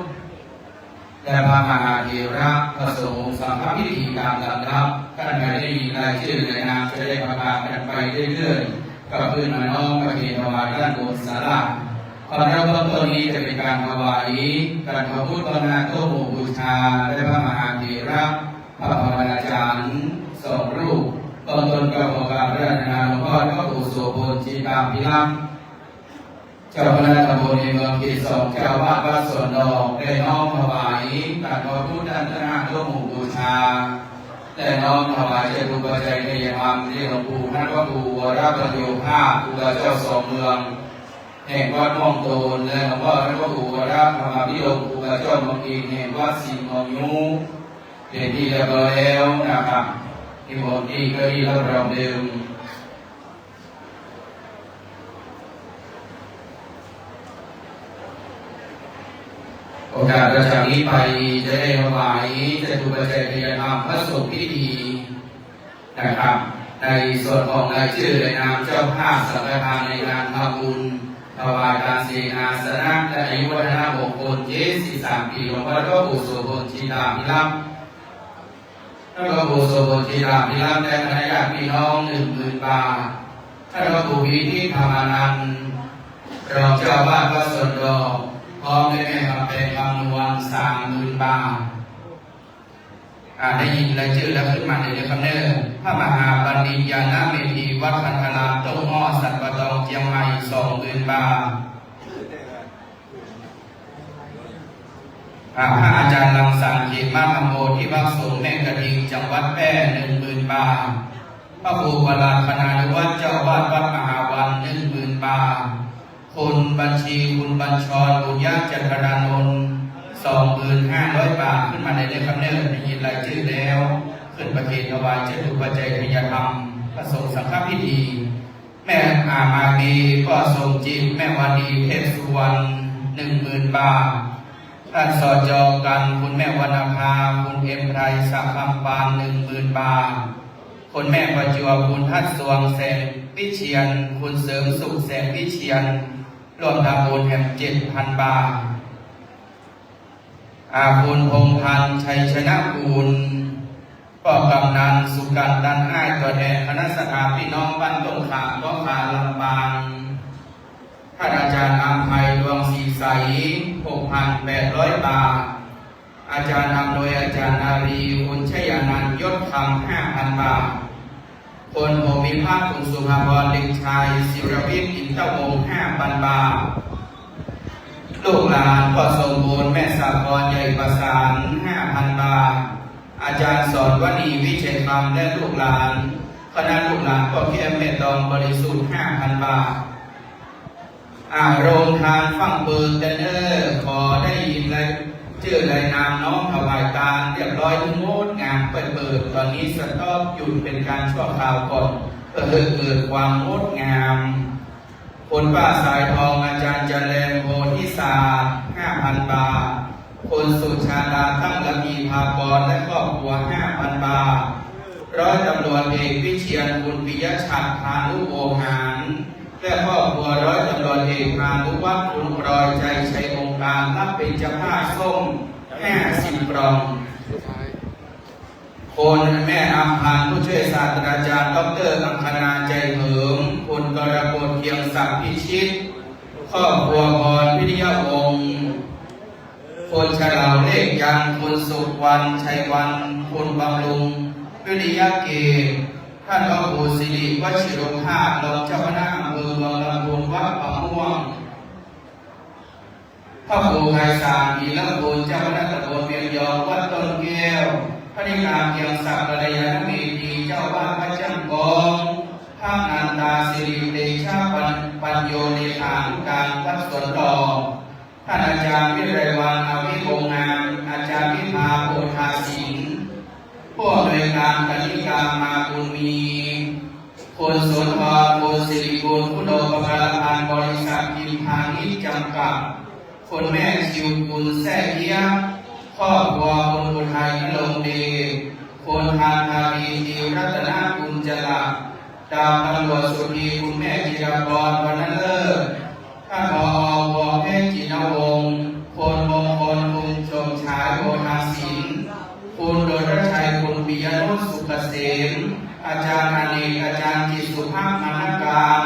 และพระมหาเถระ พระสงฆ์สังฆพิธีต๋ามลำดับ ต้านใดได้ยินรายจื้อรายนามจะได้ประกาศกั๋นไปเรื่อยๆ ก็ขึ้นมาน้อมประเคนถวายด้านบนศาลา สำหรับเบื้องต้นนี้จะเป๋นการถวายขันพระพุทธเบื้องหน้าโต๊ะหมู่บูชา และพระมหาเถระ พระภาวนาจารย์สองรูป เบื้องต้นก็ขอกราบอาราธนาหลวงพ่อพระครูโสภณ จิตตาภิรักษ์ เจ้าคณะตำบลในเมืองเขตสอง เจ้าอาวาสวัดสวนดอก ได้น้อมถวายขันพระพุทธด้านหน้าโต๊ะหมู่บูชา และน้อมถวายจตุปัจจัยไทยธรรมแด่หลวงปู่ท่านพระครูวรปัญโญภาส ครูบาเจ้าสองเมือง แห่งวัดม่วงโตน และหลวงพ่อท่านพระครูวรธรรมาภิรมย์ ครูบาเจ้าเมืองอิน แห่งวัดศรีเมืองยู เป๋นที่เรียบร้อยแล้วนะครับ นิมนต์ตี้เก้าอี้รับรองเดิม โอกาสต่อจากนี้ไปจะได้ถวายจตุปัจจัยไทยธรรมพระสงฆ์พิธีนะครับ ในส่วนของรายจื้อรายนามเจ้าภาพสังฆทานในงานทำบุญถวายทานเสนาสนะและอายุวัฒนมงคลเจ็ดสิบสามปี๋ หลวงพ่อพระครูโสภณ จิตตาภิรักษ์ พระครูโสภณ จิตตาภิรักษ์ และคณะญาติพี่น้อง หนึ่งหมื่นบาท พระครูวิทิตธรรมานันท์ รองเจ้าอาวาสวัดสวนดอก พร้อมด้วยแม่คำแปง คำนวณ สามหมื่นบาท อ่า ได้ยินรายจื้อแล้วขึ้นมาเลยนะครับเนอะ พระมหาบัณฑิตญาณเมธี วัดคันธาราม ต้งอ้อ สันป่าตอง เจียงใหม่ สองหมื่นบาท อ่า พระอาจารย์รังสรรค์ เขมาธัมโม ที่พักสงฆ์แม่กระทิง จังหวัดแพร่ หนึ่งหมื่นบาท พระครูประหลัด คณานุวัฒน์ เจ้าอาวาสวัดมหาวัน หนึ่งหมื่นบาท คุณบัญชี คุณบัญชร บุญญาจันทรานนท์ สองหมื่นห้าร้อยบาท ขึ้นมาได้เลยครับเนอะ ได้ยินรายจื้อแล้ว ขึ้นประเคนถวายจตุปัจจัยไทยธรรม พระสงฆ์สังฆพิธี แม่อามาลี ป้อสมจิต แม่วาลี เทพสุวรรณ หนึ่งหมื่นบาท ท่าน สจ กัน คุณแม่วรรณภา คุณเอ็มไพร สะคำปาน หนึ่งหมื่นบาท คุณแม่ประจวบ คุณทัดสวง แสงวิเชียร คุณเสริมสุข แสงวิเชียร ร่วมทำบุญแหม เจ็ดพันบาท อา คุณพงษ์พันธ์ ชัยชนะกูล ป้อกำนัน สุกัน ตันอ้าย ตั๋วแทนคณะศรัทธาพี่น้องบ้านต้งขาม ก้องขาม ลำปาง ท่านอาจารย์อำไพ ดวงศรีใส หกพันแปดร้อยบาท อาจารย์อำนวย อาจารย์นารี คุณชยานันท์ ยศคำ ห้าพันบาท คุณโหมิภักดิ์ คุณสุภาพร เด็กชาย ศิรวิทย์ อินทวงศ์ ห้าพันบาท ลูกหลาน ป้อสมบูรณ์ แม่สาคร ใหญ่ประสาน ห้าพันบาท อาจารย์สอนวณี วิชัยคำ และลูกหลาน คณะลูกหลาน ป้อแก้ว แม่ตอง บริสุทธิ์ ห้าพันบาท อ่า โรงทานฟั่งเปิงเต๊อะเน่อ ขอได้ยินรายจื้อรายนามน้อมถวายตานเรียบร้อย งดงามเปิดเปิด ต๋อนนี้สต็อป หยุดเป๋นการชั่วคราวก่อน เพื่อหื้อเกิดความงดงาม คุณป้าสายทอง อาจารย์จันแรม โพธิศาสตร์ ห้าพันบาท คุณสุชาดา ตั้งระพีพากร และครอบครัว ห้าพันบาท ร้อยตำรวจเอกวิเชียร คุณปิยชัด พานุโวหาร และครอบครัว ร้อยตำรวจเอกพานุวัฒน์ คุณปรอย ใจชัย องค์การ รับเบญจพรรณส้ม ห้าสิบกล่อง คุณแม่อำพันธ์ ผู้ช่วยศาสตราจารย์ ด็อกเตอร์ อังคณา ใจเหิม คุณกรกฎ เคียงศักดิ์พิชิต ครอบครัว พรพิทยาวงศ์ คุณฉลาว เลขยัง คุณสุวรรณ ชัยวัน คุณบำรุง วิริยะเกต ท่านพระครูสิริวชิโรภาส รองเจ้าคณะอำเภอเมืองลำพูน วัดป่าม่วง พระครูไพศาล ธีรคุณ เจ้าคณะตำบลเวียงยอง วัดต้นแก้ว พระนิกรเคียงศักดิ์ กัลยาณเมธี เจ้าอาวาสวัดจ้างกอง พระนันตาสิริเตชะปัญ ปัญโญ เลขานุการวัดสวนดอก ท่านอาจารย์วิไลวรรณ อวิวงศ์งาม อาจารย์วิภา โพธาสิงห์ ผู้อำนวยการกนิกา มาบุญมี คุณสุนทร คุณสิริกุล คุณโอปการพันธ์ บริษัทพิมพานิชย์จำกัด คุณแม่ชิวกุล แซ่เอี้ยะ ครอบครัว คุณอุทัย นรงค์เดช คุณทานทาวี จิวรัตนกุลจรัส ดาบตำรวจสุธี คุณแม่จิรากร วรรณฤกษ์ ท่าน ผอ วงศ์เพชร จินวงศ์ พลมงคล คุณสมชาย โพธาสิงห์ คุณดลชัย คุณปิยนุช สุขเกษม อาจารย์อเนก อาจารย์จิตสุภาพ มานการ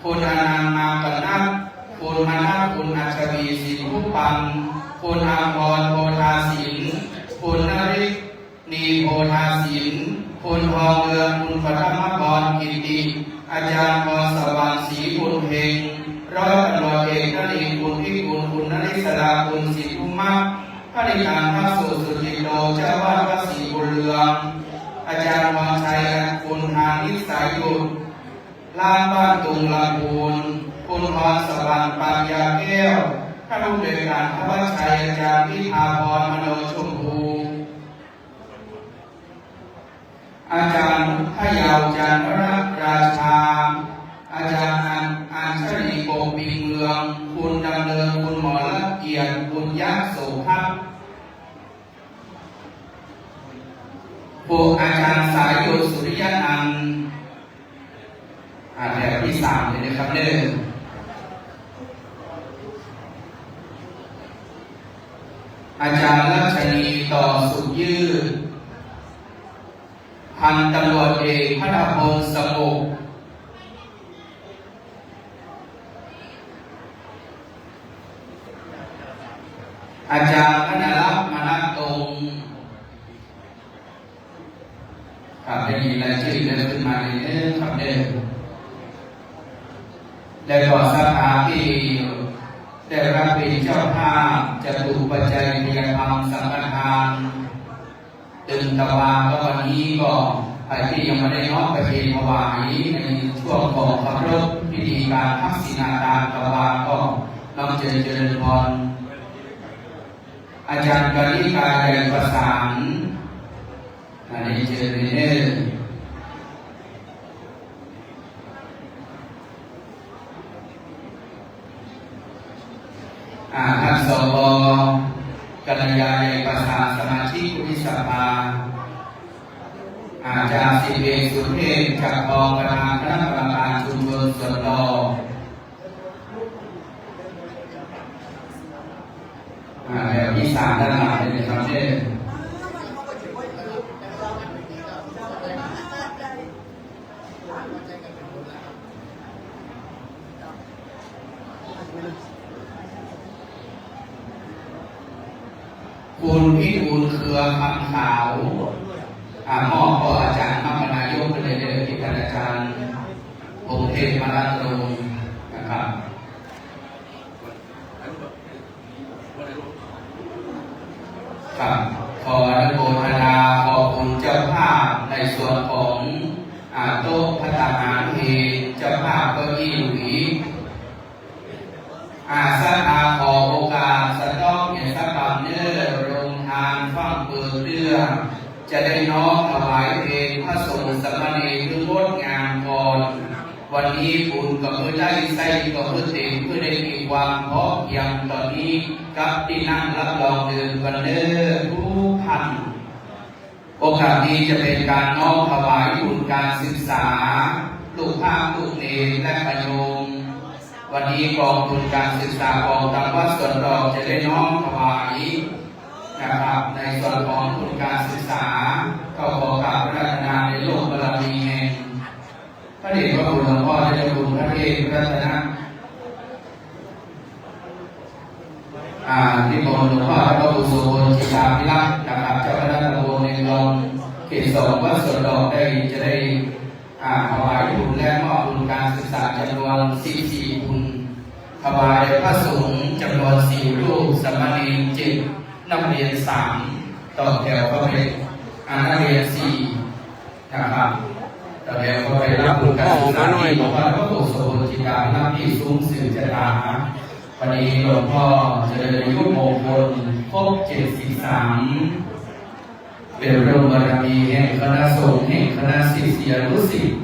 คุณอนันต์ มาปนัส คุณมนัส คุณอัชวี สินธุปัน คุณอมร โพธาสิงห์ คุณนฤทธิ์ นี โพธาสิงห์ คุณทองเรือง คุณปฐมพร กิตติ อาจารย์พรสวรรค์ ศรีบุญเพ็ง ร้อยตำรวจเอกนรินทร์ คุณพิกุล คุณนริศรา คุณสิทธุมัตร พระนิกรพระสูตรสุจิตโต เจ้าอาวาสวัดศรีบุญเรือง อาจารย์พรชัย คุณพานิชย์ สายหยุด ร้านบ้านตุงลำพูน คุณพรสวรรค์ ปัญญาแก้ว ท่านผู้อำนวยการธวัชชัย อาจารย์วิภาพร มโนชมพู อาจารย์พะเยา จันทรราชา อาจารย์อัญ อัญชลี ปกปิงเมือง คุณดำเนิน คุณหมอละเอียด คุณยะโสภัทร พวกอาจารย์สายหยุด สุริยะนันท์ อ่า แถวตี้สามเลยนะครับเด้อ อาจารย์รัชนี ต่อสุขยืด พันตำรวจเอก พัทรพล สงบ อาจารย์ ธนรัตน์ มนัสตรง ครับ ได้มีรายชื่อเพิ่มขึ้นมาเรื่อยๆ ครับเด้อ และก็ศรัทธาตี้ได้รับเป๋นเจ้าภาพจตุปัจจัยทายธรรมสังฆทาน ตึงตะวา ก็วันนี้ก็ใผตี้ยังบ่ได้น้อมประเคนถวายในช่วงของเคารพพิธีการทักษิณาทานตะวา ก็น้อมเจริญ เจริญพร อาจารย์กนิกา ใหญ่ประสาน อันนี้เจริญเด้อ อ่า ท่าน สว กัลยา ใหญ่ประสาน สมาชิกวุฒิสภา อาจารย์สิบเอกสุเทพ จักรทอง ประธานคณะกรรมการชุมชนสวนดอก อ่า แถวตี้สามด้านหลังเลยนะครับเด้อ คุณพิทูล เครือคำขาว อ่า มอบก็อาจารย์มรรคนายกไปเลยเด้อ ตี้ท่านอาจารย์พงษ์เทพ มาลาตรงนะครับ ครับ ขออนุโมทนาขอบคุณเจ้าภาพในส่วนของ อ่า โต๊ะภัตตาหารเพล เจ้าภาพเก้าอี้หลุย อ่า ศรัทธาขอโอกาสสต๊อกเหียนสักกำเน้อ โรงทานฟั่งเปิงเตื้อ จะได้น้อมถวายเพลพระสงฆ์สามเณรคืองดงามก่อน วันนี้บุญก็คือได้ใส่ก็คือเต็ม คือได้มีความพอเพียงตอนนี้กับตี้นั่งรับรองเดิมกันเด้อทุกท่าน โอกาสนี้จะเป็นการน้อมถวายทุนการศึกษา ลูกพระลูกเณรและญาติโยม วันนี้กองทุนการศึกษาของตางวัดสวนดอกจะได้น้อมถวายนะครับ ในส่วนของทุนการศึกษา ก็ขอกราบอาราธนาในร่มบารมีแห่ง พระเดชพระคุณหลวงพ่อเจ้าคุณพระเทพรัตน อ่า นิมนต์หลวงพ่อพระครูโสภณ จิตตาภิรักษ์นะครับ เจ้าคณะตำบลในเมืองเขตสองวัดสวนดอกได้ จะได้ อ่า ถวายทุนและมอบทุนการศึกษาจำนวนสิบสี่ทุน ถวายพระสงฆ์จำนวนสี่รูป สามเณรเจ็ด นักเรียนสาม ต่อแถวเข้าไป อ่า นักเรียนสี่ นะครับ ต่อแถวเข้าไปรับทุนการศึกษาที่หลวงพ่อพระครูโสภณ จิตตาภิรักษ์ ตี้สูงสืบชะตา วันนี้หลวงพ่อเจริญอายุมงคลครบเจ็ดสิบสาม เป็นร่มบารมีแห่งคณะสงฆ์ แห่งคณะศิษยานุศิษย์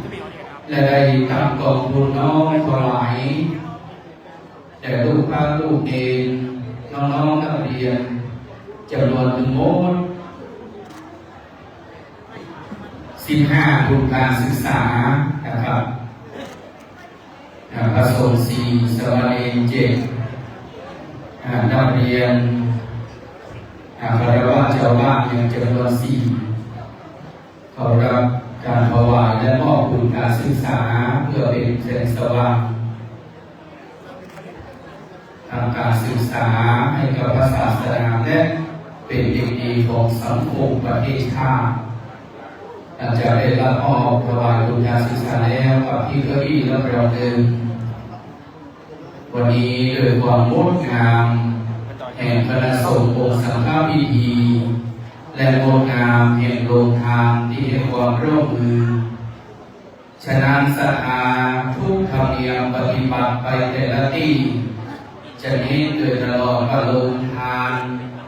และได้ตั้งกองทุนน้อมถวาย แด่ลูกพระลูกเณร น้องๆ นักเรียน จำนวนทั้งหมด สิบห้าทุนการศึกษานะครับ อ่า พระสงฆ์สี่ สามเณรเจ็ด อ่า นักเรียน อ่า ฆราวาสเจ้าบ้านยังจำนวนสี่ เขารับการถวายและมอบทุนการศึกษาเพื่อเป็นแสงสว่าง ทางการศึกษาให้กับพระศาสนาและเป็นเด็กดีของสังคมประเทศชาติ หลังจากได้รับมอบถวายทุนการศึกษาแล้ว กับที่เก้าอี้รับรองเดิม วันนี้ด้วยความงดงามแห่งคณะสงฆ์องค์สังฆพิธี และงดงามแห่งโรงทานที่ให้ความร่วมมือ ฉะนั้นศรัทธาทุกธรรมเนียมปฏิบัติไปแต่ละตี้ จะเน้นโดยตลอดว่าโรงทาน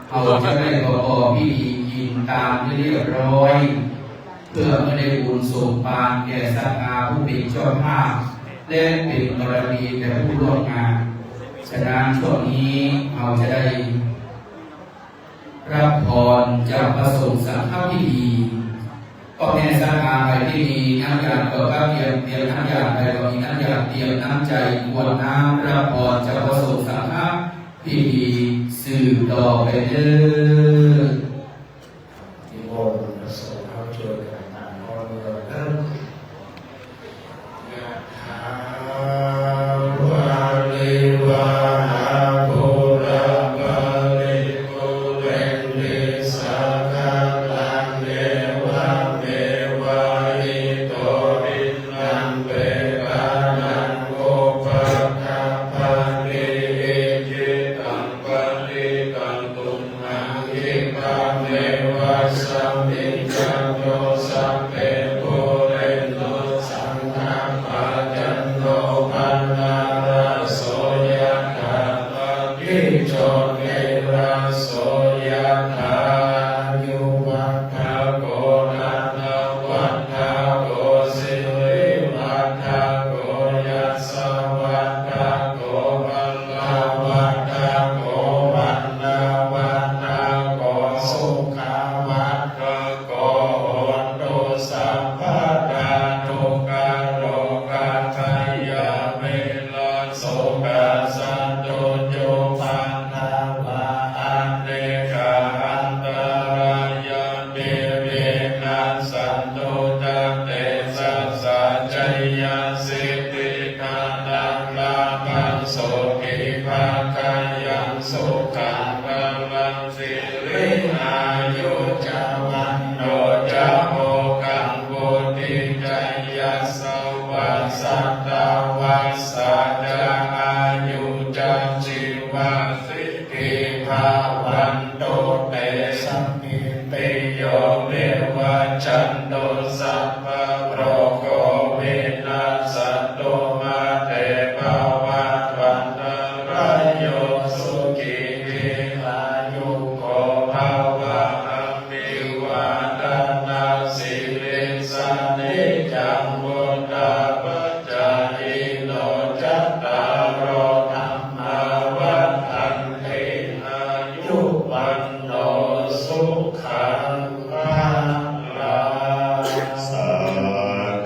เขาจะได้ประกอบพิธีกินตามให้เรียบร้อย เพื่อให้ได้บุญสมภารแก่ศรัทธาผู้เป็นเจ้าภาพ และเป็นบารมีแก่ผู้ร่วมงาน ฉะนั้นช่วงนี้เราจะได้ รับพรจากพระสงฆ์สังฆพิธี ก็แผ่ศรัทธาไปตี้มีน้ำยาดก็เตรียม เตรียมน้ำยาดไปก็มีน้ำยาด เตรียมน้ำใจกรวดน้ำรับพรจากพระสงฆ์สังฆพิธีสืบต่อไปเด้อ นิมนต์พระสงฆ์เข้าช่วยกันตามข้อเมืองเด้อ ยะถาวาริวหาปูราปริปูเรนติสาคารัง เอวะเมวะอิโต ทินนังเปตานังอุปะกัปปะติ อิจิตังปะติตังตุมหัง ขิปปะเมวะสะมิชฌะตุ สัพเพปูเรนตุ สังกัปปะ จันโทปะนะระโส ยะถา สัพพิติโย วิวัชชันตุ สัพพะโรโค วินัสสันตุ สัพพะโรโค สัพพะ อายุวัฑฒะโก ธนะวัฑฒะโก สิริวัฑฒะโก ยะสะวัฑฒะโก บะละวัฑฒะโก วะนะวัฑฒะโก สุขะวัฑฒะโก โหนตุ สัพพะดา ทุกขะโรกะภัยยะ เวระ โสกะ สันตุ จุปปาทะ วะ อะเนกะ อันตะรายัมปิ วินัสสันตุ จะ เตจัสสะ จะยะสิทธิ ธนัง ลาภัง โสกิ ภักขะยัง สุขัง พลัง สิริ อายุ จะ วัณโณ จะ โภคัง วุฑิ จะ ยะสะวะ สัตตะวัสสะ จะ อายุ จะ ชีวะ สิทธิ ภะวันตุ เต สัพพิติโย วิวัชชันตุ สัพพะโรโค วินัสสันตุ มา เต ภะวัตวันตะราโย สุขี ทีฆายุโก ภะวะ อะภิวาทะนะสีลิสสะ นิจจัง วุฑฒาปะจา วันโตสุขังพลัง สา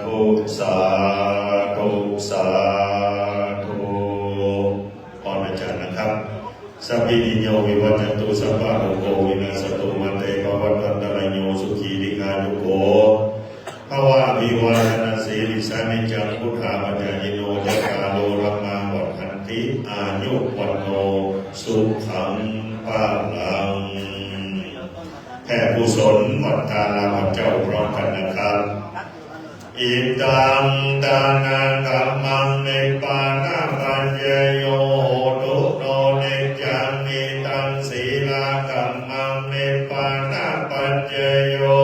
ธุ สาธุ สาธุ พรอาจารย์นะครับ Sabbītiyo vivajjantu, sabbarogo vinassatu, mā te bhavatvantarāyo, sukhī dīghāyuko bhava. Abhivādanasīlissa niccaṃ vuḍḍhāpacāyino, cattāro dhammā vaḍḍhanti, āyu vaṇṇo sukhaṃ balaṃ. แผ่กุศลวันทาลาพเจ้าพร้อมกันนะครับ Idaṃ dānakammaṃ nibbānapaccayo hotu no niccaṃ. Idaṃ sīlakammaṃ nibbānapaccayo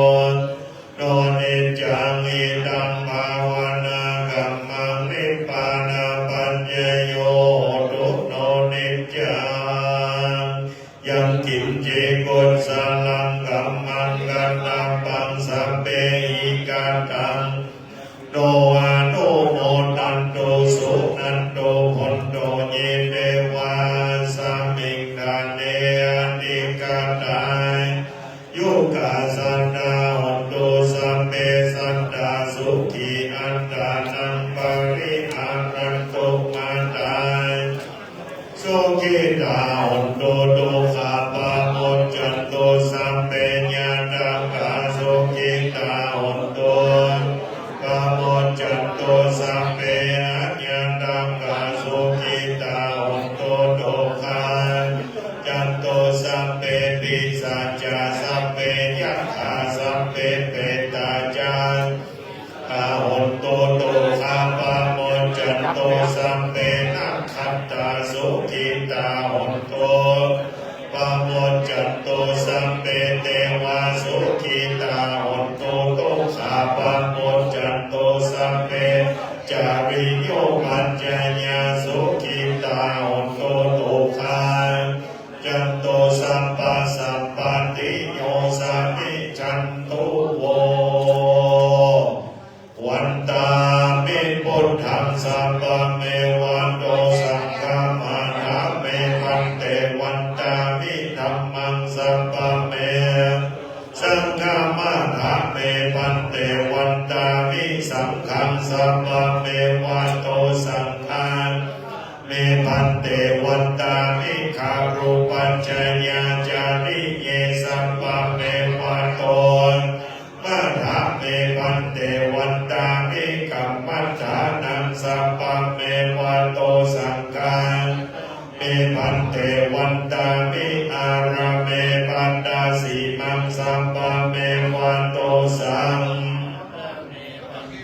no niccaṃ. Idaṃ bhāvanākammaṃ nibbānapaccayo hotu no niccaṃ. Yaṃ kiñci kusalaṃ kammaṃ katabbaṃ sabbehi kattaṃ no anumodantu suṇantu bhonto ye devā asmiṃ ṭhāne adhigatā yukā sadā hontu sabbe sattā sukhī attānaṃ pariharantu mā tā sukhitā hontu dukkhā pamuccantu sabbe ñātakā sukhitā hontu pamuccantu sabbe aññātakā sukhitā hontu dukkhā pamuccantu sabbe pisācā sabbe yakkhā sabbe petā ca hontu dukkhā pamuccantu sabbe nakkhattā sukhitā hontu pamuccantu sabbe devā sukhitā hontu dukkhā pamuccantu sabbe cariyūpaccayā sukhitā hontu dukkhā pamuccantu sabbasampattiyo samijjhantu vo. Vandāmi buddhaṃ sabbamevāto saṅghamātha me bhante. Vandāmi dhammaṃ sabbame saṅghamātha me bhante. Vandāmi saṅghaṃ sabbamevāto saṅghamātha me bhante. Vandāmi gurūpaccayācariye sabbamevāto saṅghamātha me bhante. Vandāmi kammaṭṭhānaṃ sabbamevāto saṅghamātha me bhante. Vandāmi ārāme pañcasīlaṃ sabbamevāto saṅghamātha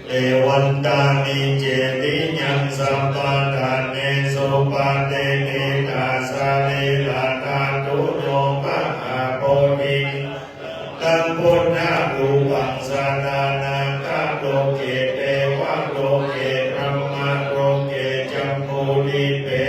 me bhante. Vandāmi cetiyaṃ sabbaṭṭhānesu patiṭṭhitā sarīradhātuyo mahābodhiṃ buddharūpaṃ sadā nāgaloke devaloke brahmaloke jambudīpe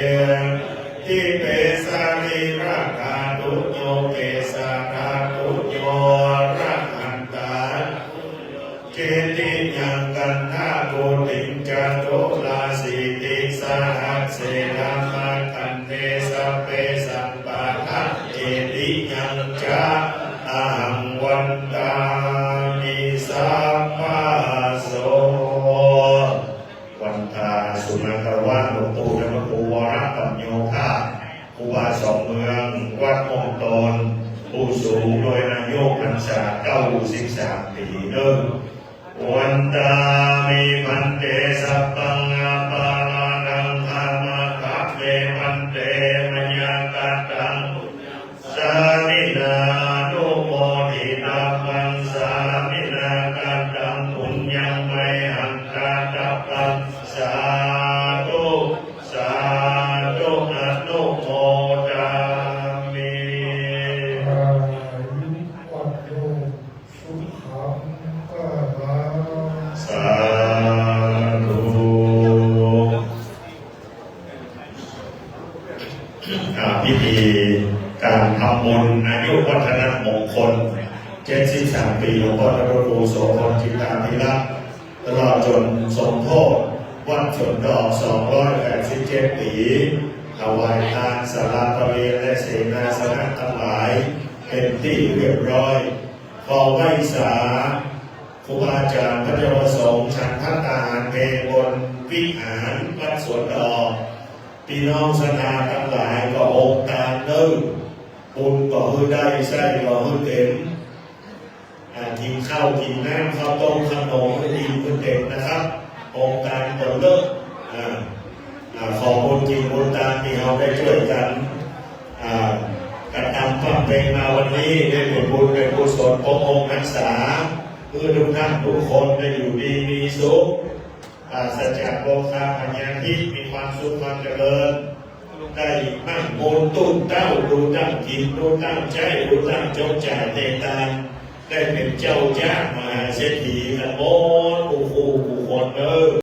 dīpe sarīradhātuyo kesādhātuyo arahantātuyo cetiyaṃ gandhakuṭiṃ caturāsītisahassesu dhammakkhandhe sabbesaṃ paṭhaṃ cetiyañca ahaṃ vandāmi sabbaso. วันทาสุมังคลวาระหลวงปู่ธรรมครูวรปัญโญภาส ครูบาสองเมือง วัดม่วงโตน ผู้สูงโดยอายุพรรษาเก้าสิบสามปี๋เด้อ Vandāmi bhante sabbaṃ aparādhaṃ khamantha me bhante mayā kataṃ sāminā anumoditabbaṃ sāminā kataṃ puññaṃ mayhaṃ dātabbaṃ sādhu sādhu anumodāmi. อายุวัฒโนสุขังพลัง สาธุ อ่า พิธีการทำบุญอายุวัฒนมงคล เจ็ดสิบสามปี๋ หลวงพ่อพระครูโสภณ จิตตาภิรักษ์ ตลอดจนสมโภช วัดสวนดอก สองร้อยแปดสิบเจ็ดปี๋ ถวายทานศาลาประเรียนและเสนาสนะทั้งหลาย ตี้เรียบร้อย ขอไหว้สา ครูบาอาจ๋ารย์ พระเจ้าประสงค์ ฉันภัตตาหารเพลบนวิหารวัดสวนดอก ปี้น้องศรัทธาตังหลายก็โฮมตานเน่อ บุญก็หื้อได้ ไส้ก็หื้อเต๋ม อ่า กิ๋นข้าวกิ๋นน้ำ ข้าวต้มข้าวหนม หื้ออิ่มหื้อเต๋มนะครับ โฮมตานก็เลิก อ่า อ่า ขอบบุญจิ๋งบุญตานตี้เฮาได้จ้วยกั๋น อ่า กระทำบำเพ็ญมาวันนี้ ได้เป๋นบุญเป๋นกุศล ปกป้องรักษา หื้อทุกท่านทุกคนได้อยู่ดีมีสุข ปราศจากโรคาพยาธิ มีความสุขความเจริญ ได้มั่งมูลตุ้นเต้า ดูตั้งกิ๋น ดูตั้งใจ๊ ดูตั้งจบจ่ายเตตาน ได้เป๋นเจ้าจ๊างมหาเศรษฐีกั๋นหมด กู้คู่กู้คนเน่อ